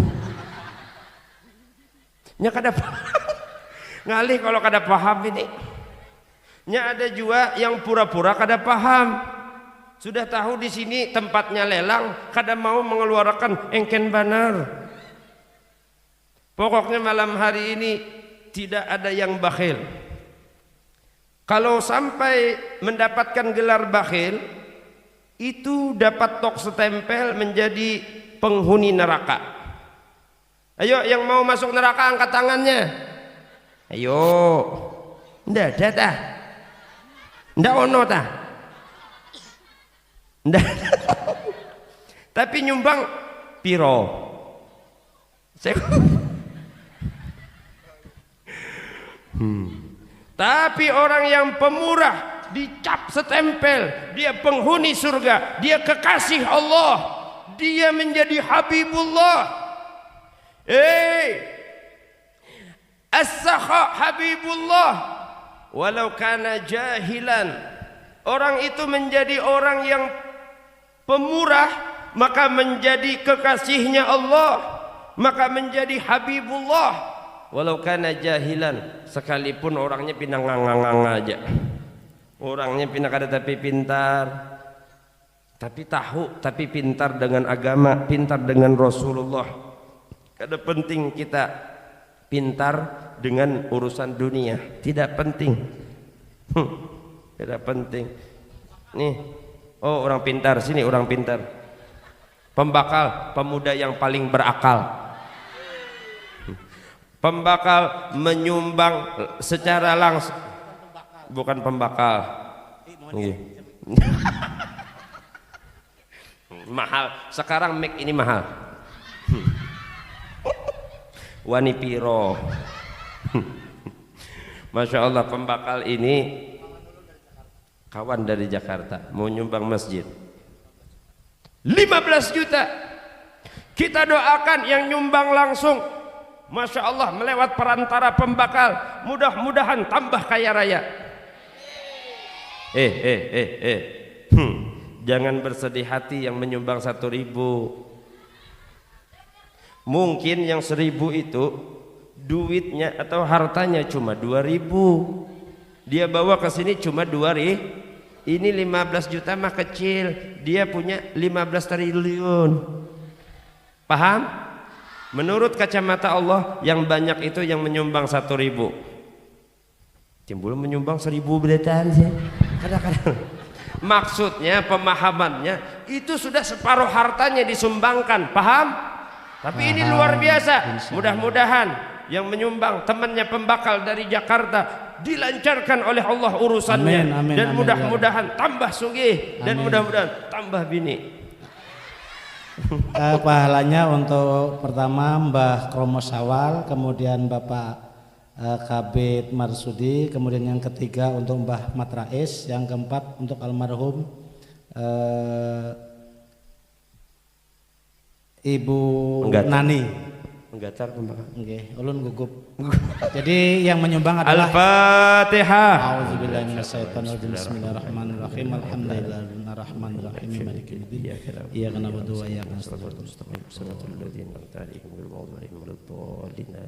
Nya kada paham. Ngalih kalau kada paham ini. Nya ada jua yang pura-pura kada paham. Sudah tahu di sini tempatnya lelang, kada mau mengeluarkan, engken banar. Pokoknya malam hari ini tidak ada yang bakhil. Kalau sampai mendapatkan gelar bakhil, itu dapat tok setempel menjadi penghuni neraka. Ayo, yang mau masuk neraka angkat tangannya. Ayo. Ndak ada tah? Ndak ono tah? Ndak. Tapi nyumbang piro? Saya Hmm. Tapi orang yang pemurah, dicap setempel, dia penghuni surga, dia kekasih Allah, dia menjadi Habibullah. Hei, as-sakha Habibullah, walau kana jahilan. Orang itu menjadi orang yang pemurah, maka menjadi kekasihnya Allah, maka menjadi Habibullah, walau kana jahilan, sekalipun orangnya pina nganga-nganga aja, orangnya pina kada tapi pintar, tapi tahu, tapi pintar dengan agama, pintar dengan Rasulullah. Kada penting kita pintar dengan urusan dunia, tidak penting. Hmm, tidak penting. Nih, oh, orang pintar, sini orang pintar. Pembakal, pemuda yang paling berakal. Pembakal menyumbang secara langsung, bukan pembakal. Nggih. Mahal. Sekarang mic ini mahal. Wani piro? Masya Allah, pembakal ini kawan dari Jakarta, mau nyumbang masjid. Lima belas juta. Kita doakan yang nyumbang langsung. Masya Allah, melewat perantara pembakal. Mudah-mudahan tambah kaya raya. Eh, eh, eh, eh. Hmm. Jangan bersedih hati yang menyumbang satu ribu. Mungkin yang seribu itu duitnya atau hartanya cuma dua ribu. Dia bawa ke sini cuma dua ribu. Ini lima belas juta mah kecil. Dia punya lima belas triliun. Paham? Menurut kacamata Allah, yang banyak itu yang menyumbang satu ribu. Timbul menyumbang seribu belataan sih. Kadang-kadang. Maksudnya, pemahamannya, itu sudah separuh hartanya disumbangkan. Paham? Tapi ini luar biasa. Mudah-mudahan yang menyumbang temannya pembakal dari Jakarta dilancarkan oleh Allah urusannya. Amin, amin, dan amin, mudah-mudahan tambah sugih dan mudah-mudahan tambah bini. Eh, pahalanya untuk pertama Mbah Kromo Sawal, kemudian Bapak eh, Kabid Marsudi, kemudian yang ketiga untuk Mbah Mat Rais, yang keempat untuk almarhum eh, Ibu Menggatar. Nani. Menggatar pembakaran. Nggih, ulun gugup. Jadi yang menyumbang adalah Al-Fatihah. A'udzubillahi minasyaitonirrajim. Bismillahirrahmanirrahim. Alhamdulillahirrahmanirrahim. Maliki yaumiddin. Iyyaka na'budu wa iyyaka nasta'in.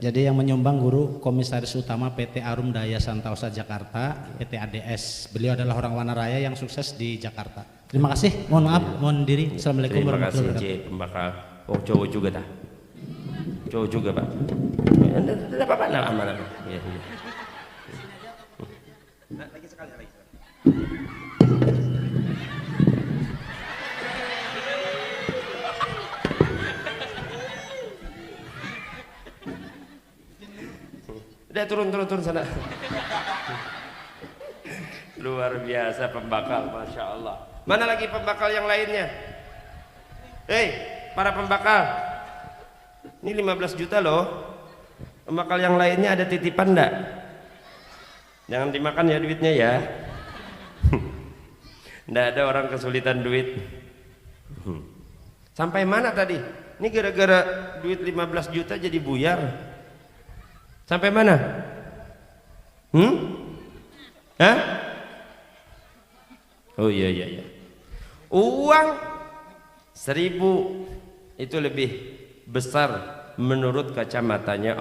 Jadi yang menyumbang guru komisaris utama P T Arum Daya Santosa Jakarta, P T A D S. Beliau adalah orang Wanaraya yang sukses di Jakarta. Terima kasih. Mohon maaf, mohon diri. Assalamualaikum warahmatullahi wabarakatuh. Terima kasih, Cik Pembakal. Oh, cowok juga dah. Cowok juga, Pak. Tidak apa-apa, nama, nama. Ya, ya. Lagi sekali, lagi sekali. Udah turun turun turun sana. Luar biasa pembakal, masya Allah. Mana lagi pembakal yang lainnya? Hei, para pembakal, ini lima belas juta loh. Pembakal yang lainnya ada titipan ndak? Jangan dimakan ya duitnya ya. Ndak ada orang kesulitan duit. Sampai mana tadi? Ini gara-gara duit lima belas juta jadi buyar. Sampai mana? Hmm? Hah? Oh iya iya iya. Uang seribu itu lebih besar menurut kacamatanya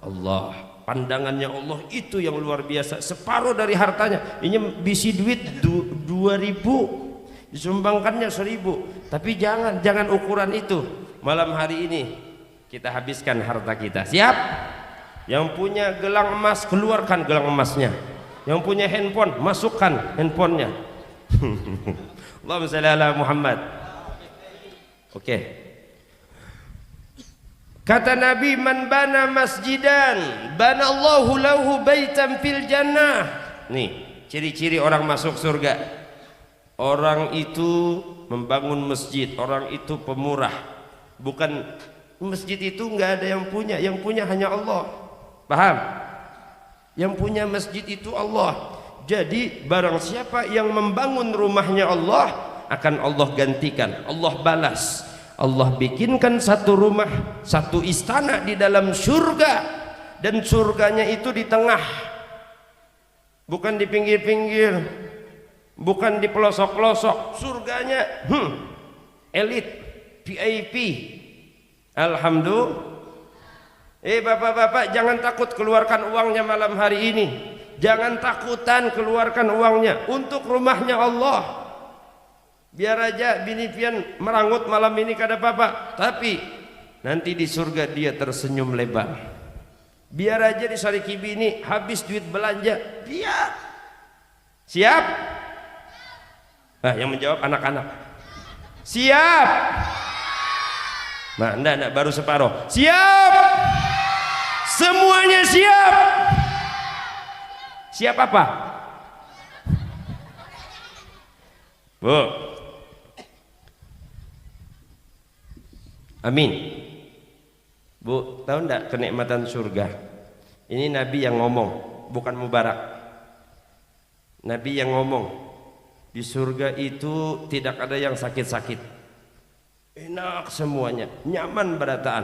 Allah. Pandangannya Allah itu yang luar biasa. Separuh dari hartanya. Ini bisi duit du, dua ribu. Disumbangkannya seribu. Tapi jangan, jangan ukuran itu. Malam hari ini kita habiskan harta kita. Siap? Yang punya gelang emas, keluarkan gelang emasnya. Yang punya handphone, masukkan handphonenya. Allahumma shalli ala Muhammad. Oke. Kata Nabi, "Man bana masjidan, banallahu lahu baitan fil jannah." Nih, ciri-ciri orang masuk surga. Orang itu membangun masjid, orang itu pemurah. Bukan, masjid itu nggak ada yang punya, yang punya hanya Allah. Paham? Yang punya masjid itu Allah. Jadi barang siapa yang membangun rumahnya Allah, akan Allah gantikan, Allah balas. Allah bikinkan satu rumah, satu istana di dalam surga. Dan surganya itu di tengah. Bukan di pinggir-pinggir, bukan di pelosok-pelosok. Surganya, hmm, elit, V I P. Alhamdulillah. Eh, bapak-bapak, jangan takut keluarkan uangnya malam hari ini. Jangan takutan keluarkan uangnya untuk rumahnya Allah. Biar aja bini pian merangut malam ini kada apa-apa, tapi nanti di surga dia tersenyum lebar. Biar aja disariki bini habis duit belanja, biar. Siap? Nah, yang menjawab anak-anak. Siap? Nah, ndak, ndak, baru separoh. Siap? Semuanya siap? Siap apa? Bu. Amin. Bu, tahu ndak kenikmatan surga? Ini Nabi yang ngomong, bukan Mubarak. Nabi yang ngomong, di surga itu tidak ada yang sakit-sakit. Enak semuanya, nyaman berataan.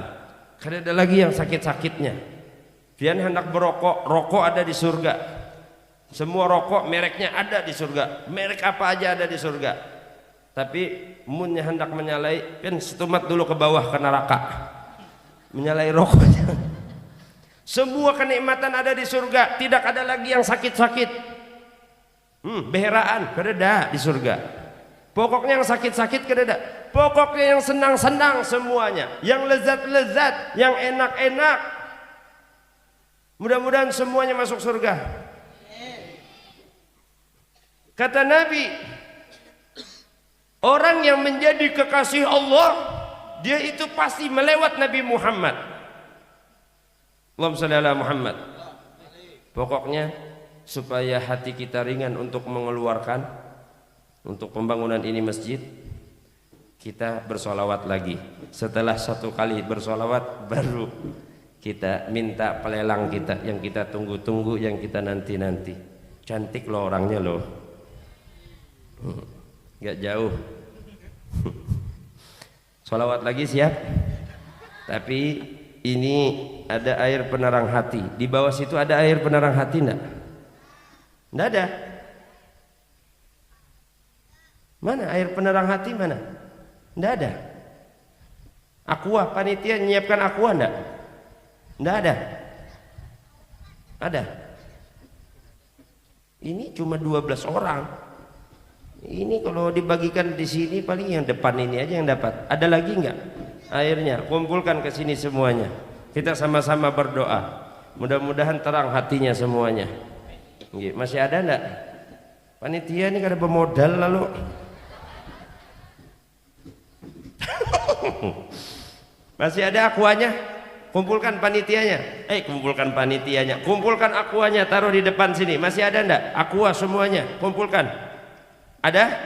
Kada ada lagi yang sakit-sakitnya. Pian hendak berokok, rokok ada di surga. Semua rokok mereknya ada di surga. Merek apa aja ada di surga. Tapi munnya hendak menyalai, pian setumat dulu ke bawah, ke neraka. Menyalai rokoknya. Semua kenikmatan ada di surga, tidak ada lagi yang sakit-sakit. Hmm, beheraan, kadada di surga. Pokoknya yang sakit-sakit kadada. Pokoknya yang senang-senang semuanya, yang lezat-lezat, yang enak-enak. Mudah-mudahan semuanya masuk surga. Kata Nabi, orang yang menjadi kekasih Allah, dia itu pasti melewat Nabi Muhammad. Allahumma shalli ala Muhammad. Pokoknya, supaya hati kita ringan untuk mengeluarkan, untuk pembangunan ini masjid, kita bersolawat lagi. Setelah satu kali bersolawat, baru kita minta pelelang kita yang kita tunggu-tunggu, yang kita nanti-nanti. Cantik loh orangnya loh. Hmm, nggak jauh. Solawat lagi, siap? Tapi ini ada air penerang hati. Di bawah situ ada air penerang hati ndak? Ndak ada. Mana air penerang hati, mana? Ndak ada. Aqua, panitia nyiapkan aqua ndak? Ndak ada. Ada. Ini cuma dua belas orang. Ini kalau dibagikan di sini, paling yang depan ini aja yang dapat. Ada lagi nggak airnya? Kumpulkan ke sini semuanya. Kita sama-sama berdoa. Mudah-mudahan terang hatinya semuanya. Nggih, masih ada ndak? Panitia ini kada bermodal lalu. Masih ada aquanya? Kumpulkan panitianya. Eh, kumpulkan panitianya. Kumpulkan aquanya, taruh di depan sini. Masih ada ndak? Aqua semuanya, kumpulkan. Ada?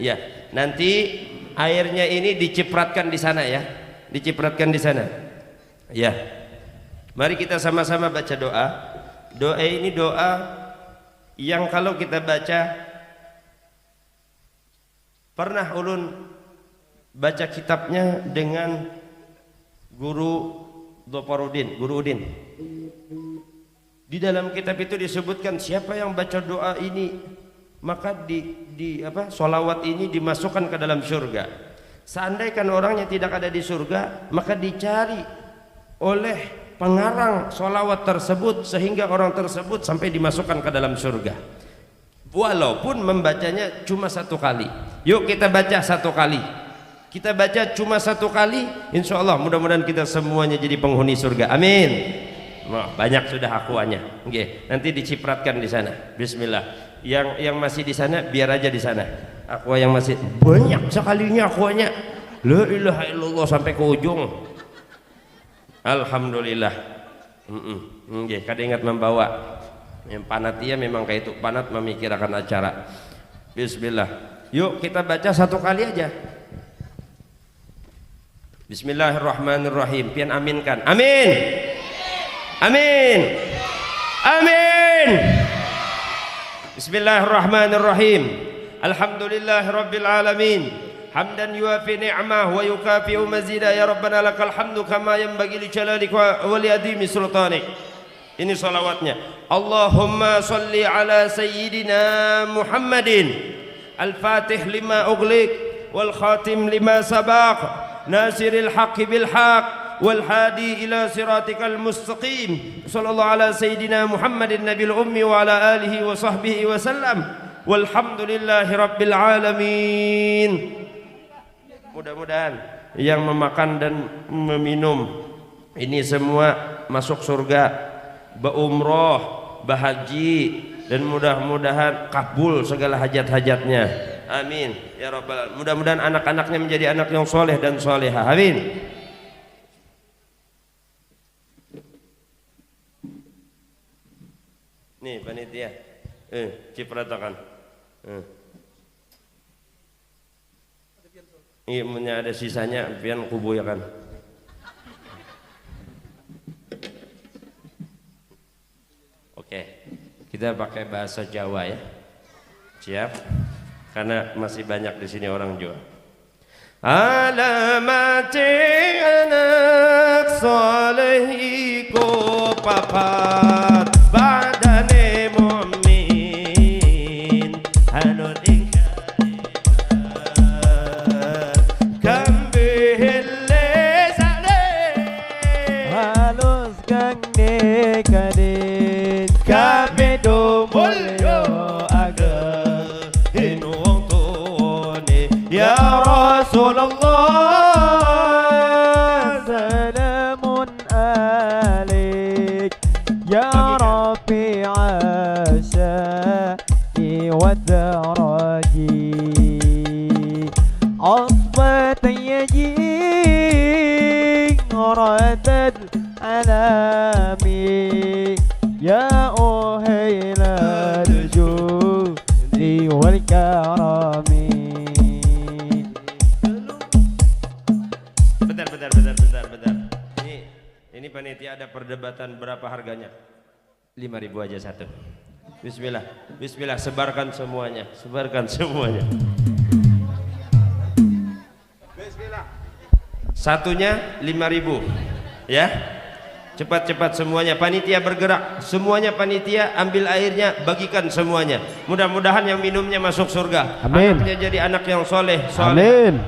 Ya, nanti airnya ini dicipratkan di sana ya. Dicipratkan di sana. Ya. Mari kita sama-sama baca doa. Doa ini doa yang kalau kita baca, pernah ulun baca kitabnya dengan Guru Doparudin, Guru Udin. Di dalam kitab itu disebutkan, siapa yang baca doa ini, maka di, di apa, solawat ini dimasukkan ke dalam surga. Seandaikan orangnya tidak ada di surga, maka dicari oleh pengarang solawat tersebut sehingga orang tersebut sampai dimasukkan ke dalam surga. Walaupun membacanya cuma satu kali. Yuk kita baca satu kali. Kita baca cuma satu kali, insya Allah mudah-mudahan kita semuanya jadi penghuni surga. Amin. Wah, banyak sudah aquanya. Oke, nanti dicipratkan di sana. Bismillah. Yang yang masih di sana biar aja di sana. Aqua yang masih banyak sekalinya aquanya. La ilaha illallah sampai ke ujung. Alhamdulillah. Mm-mm. Nggih, kada ingat membawa. Yang panat iya memang kayak itu, panat memikirkan acara. Bismillah. Yuk, kita baca satu kali aja. Bismillahirrahmanirrahim. Pian aminkan. Amin. Amin. Amin. Bismillahirrahmanirrahim. Alhamdulillahirabbil alamin. Hamdan yuafi ni'mah wa yukafi'u mazida, ya Rabbana lakal hamdu kama yanbaghi li jalalika wa li adhimi sultanik. Ini salawatnya. Allahumma salli ala sayyidina Muhammadin al-fatih lima ughliq wal khatim lima sabaq, nasiril haqqi bil haqq, wal hadi ila siratikal mustaqim. Sallallahu ala sayyidina Muhammadin nabil ummi wa ala alihi wa sahbihi wa sallam. Walhamdulillahi rabbil alamin. Mudah-mudahan yang memakan dan meminum ini semua masuk surga, baumroh, bahaji, dan mudah-mudahan kabul segala hajat-hajatnya. Amin ya rabbal alamin. Mudah-mudahan anak-anaknya menjadi anak yang soleh dan solehah. Amin. Nih panitia, eh, cipratakan. Eh. Iya, munnya ada sisanya, pian kubuyakan. Oke, kita pakai bahasa Jawa ya. Siap? Karena masih banyak di sini orang Jawa. Alamati anak saleh iku papat badane mukmin, halo tingkah Kambih halus kang dikadin. Kambih dumbul yo ageng. Hinuang tuni ya Rasulullah. Salamun alik ya Rafi'asya iwadzaraji. Asbata ya jingratal alami. Ya uhailal judi wal karami. Bentar, bentar, bentar, bentar, bentar. Ini, ini panitia ada perdebatan berapa harganya. Lima ribu aja satu. Bismillah. Bismillah, sebarkan semuanya. Sebarkan semuanya. Satunya lima ribu. Ya. Cepat-cepat semuanya. Panitia bergerak. Semuanya panitia ambil airnya, bagikan semuanya. Mudah-mudahan yang minumnya masuk surga. Amin. Anaknya jadi anak yang soleh, soleh. Amin.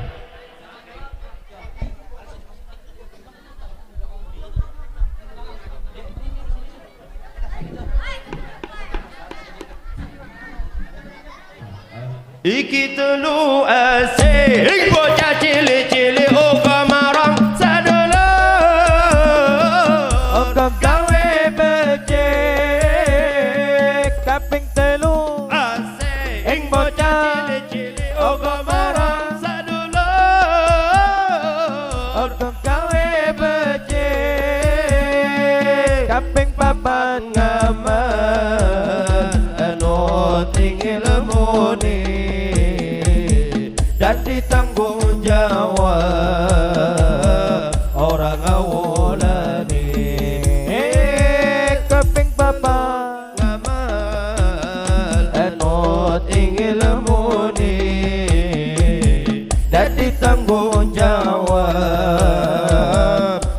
Iki telu asing bocah cilik-cilik uga marang sadulur. Uga gawe becik kaping telu. Asing bocah cilik-cilik uga marang sadulur. Uga gawe becik kaping papat ngamal anu tinggi ilmune. Dadi tanggung jawab orang awolane. Kaping papat ngamal anu tinggi ilmune. Dadi tanggung jawab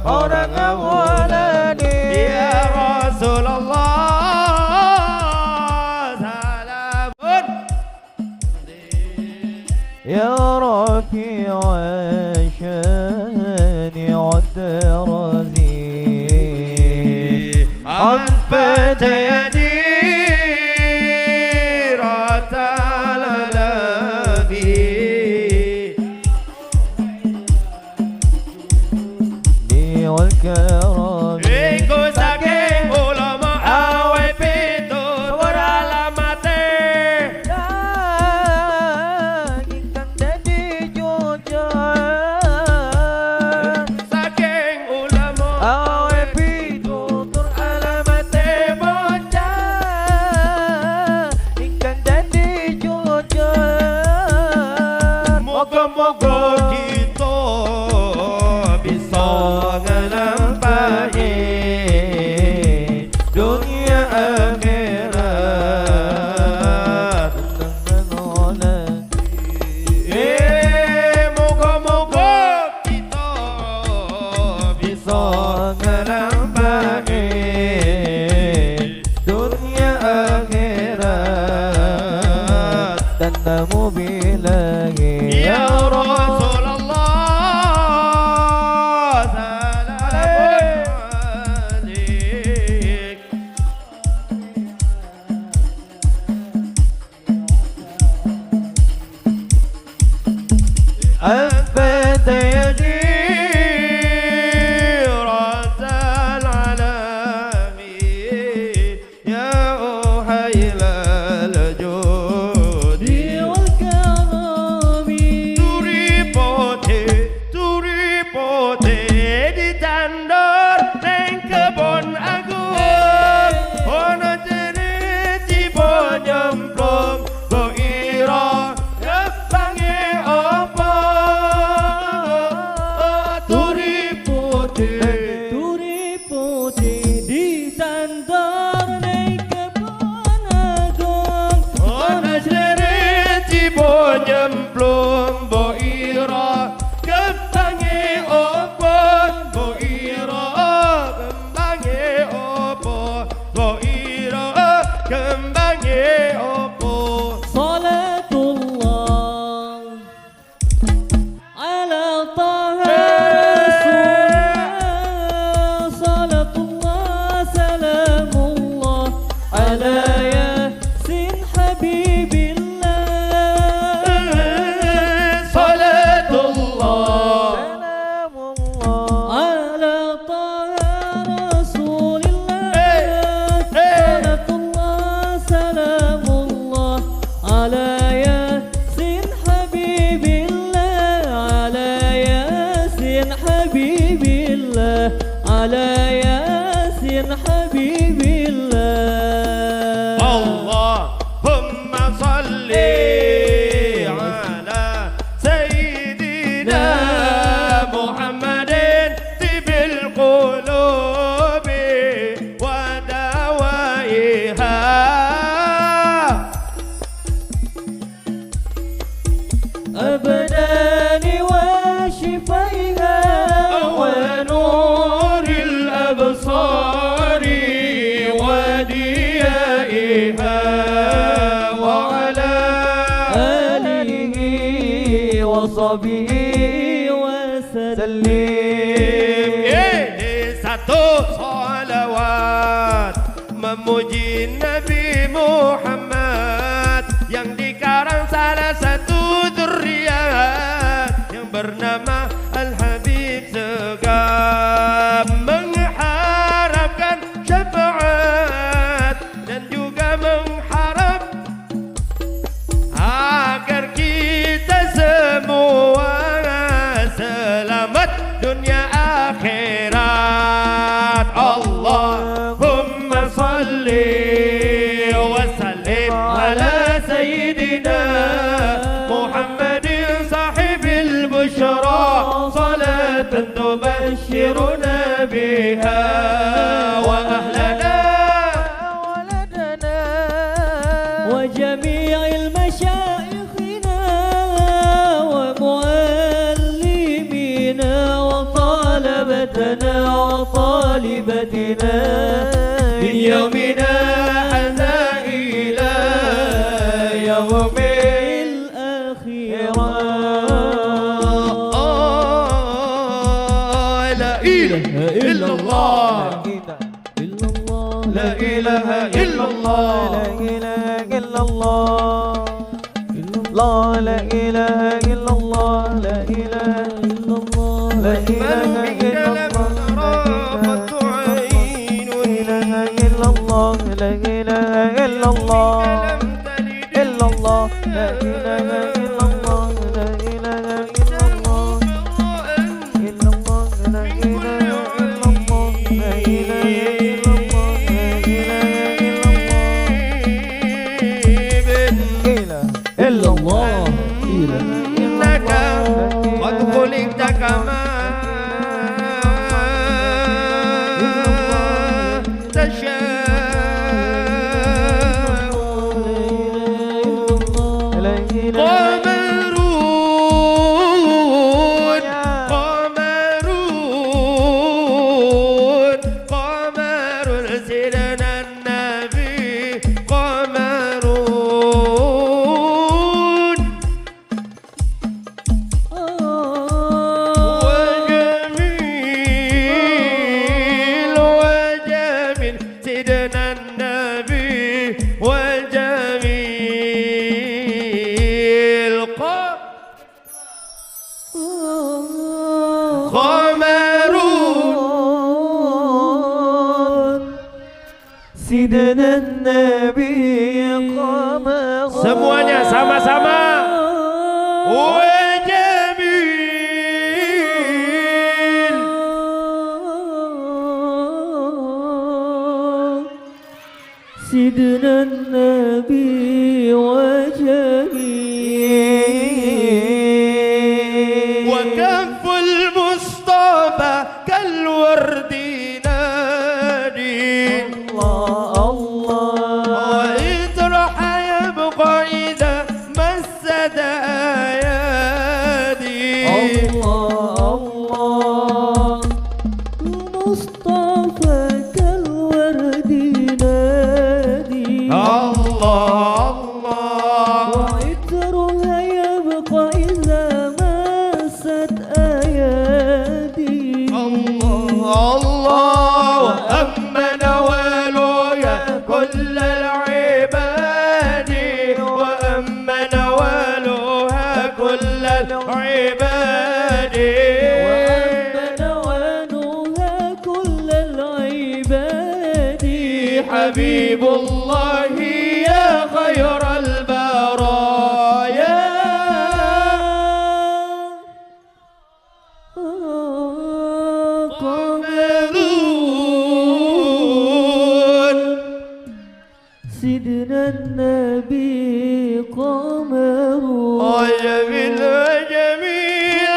orang awolane. Ya Rasulullah, salamun. Ya Rafi'asya iwadzaraji. Asbata ya jingratal alami. Iku saking ulama awai pitu tur alamate. Daging kang dadi jujur. Saking ulama awai pitu tur alamate bocah. Moga kita bisa ngalampahi dunia akhirat. Eh, moga-moga kita bisa ngalampahi dunia akhirat. Tantamu billahi ya Rasulullah, salamun alaik. Abbata ya khairal alamin. Ya uhailal judi wal karami. Turi putih, turi putih ditandur nang kebun agung. Ana ceriti banyemplung, boira kembange apa? Turi putih, turi putih ditandur nang kebun agung. Ana ceriti banyemplung, boira kembange apa? Boira kembange apa? Boira kembange apa? Salatullah ala Taha Rasulullah, salatullah, salamullah ala Yasin Habibillah. Salatullah, salamullah ala Taha Rasulillah. Hey, hey. Salatullah, salamullah ala Yasin Habibillah, ala Yasin Habibillah, ala Yasin Habibillah. Allahumma salli ala Sayyidina Muhammadin tibbil qulubi wa dawaiha. Abdani wa shifaiha wa nuril absari wa diyaiha wa ala alihi wa sahbihi wa sallim. Ini satu salawat memuji Nabi Muhammad yang dikarang salah satu dzurriat yang bernama Al-Habib Segaf, mengharapkan syafaat dan juga mengharap agar kita semua selamat dunia akhirat. Allahumma salli wa sallim ala Sayyidina Muhammadin sahibil busyra, salatan tubashshiruna biha wa ahlana wa jami'il masyayikhina wa muallimina wa talabatana wa talibatina min yaumina hadza ila yaumil akhirah. La ilaha illallah. La ilaha illallah. La ilaha illallah. La ilaha illallah. La ilaha illallah. La ilaha illallah. La ilaha illallah. La ilaha illallah. Illallah. La ilaha illallah. La ilaha illallah. Illallah, la ilaha illallah, la ilaha illallah, la ilaha illallah. Illallah. Innaka النبي وجميل ق- قمر سيدنا النبي قمر. Semuanya sama-sama. وجميل سيدنا النبي وجميل. وكف المصطفى كالورد نادي. الله الله. وإذ راح يبقى إذا مست أيادي. الله الله. المصطفى كالورد نادي. الله الله. وعطرها يبقى إذا مست أيادي. الله الله. وأما نوالها كل العباد. وأما نوالها كل العباد. وأما نوالها كل العباد. حبيب الله يا خير البرايا. قمر سيدنا النبي قمر. وجميل وجميل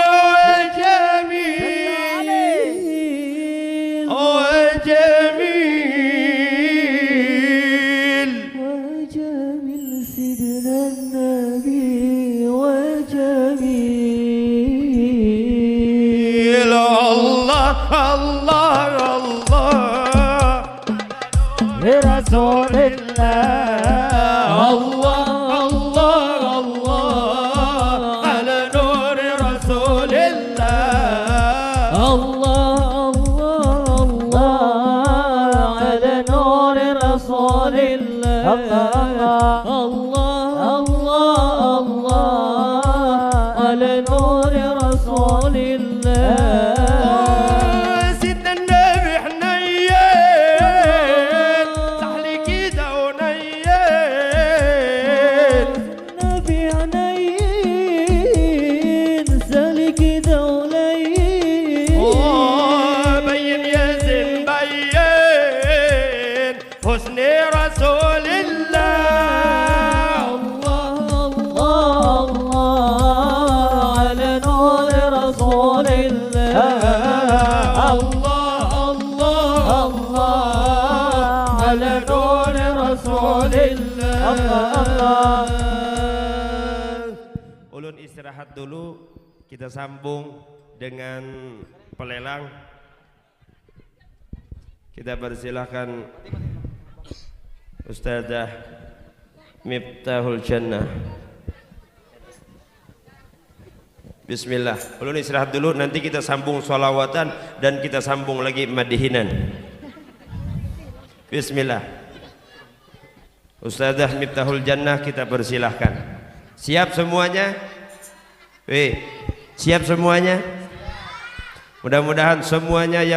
وجميل وجميل. وجميل سيدنا النبي وجميل. الله الله الله. لرسول الله. الله الله الله على نور رسول الله. الله الله الله على نور رسول الله. الله الله الله على نور رسول الله. سيدنا النبي حنين، سالكي دونين. النبي حنين، سالكي دونين. بين يا زين بين. حسن رسول الله. الله الله الله على نور رسول الله. الله الله الله على نور رسول الله. Ulun istirahat dulu, kita sambung dengan pelelang. Kita persilahkan Ustazah Miftahul Jannah. Bismillah. Ulun istirahat dulu, nanti kita sambung sholawatan dan kita sambung lagi madihinan. Bismillah. Ustazah Miftahul Jannah, kita persilahkan. Siap semuanya? Weh, siap semuanya? Mudah-mudahan semuanya yang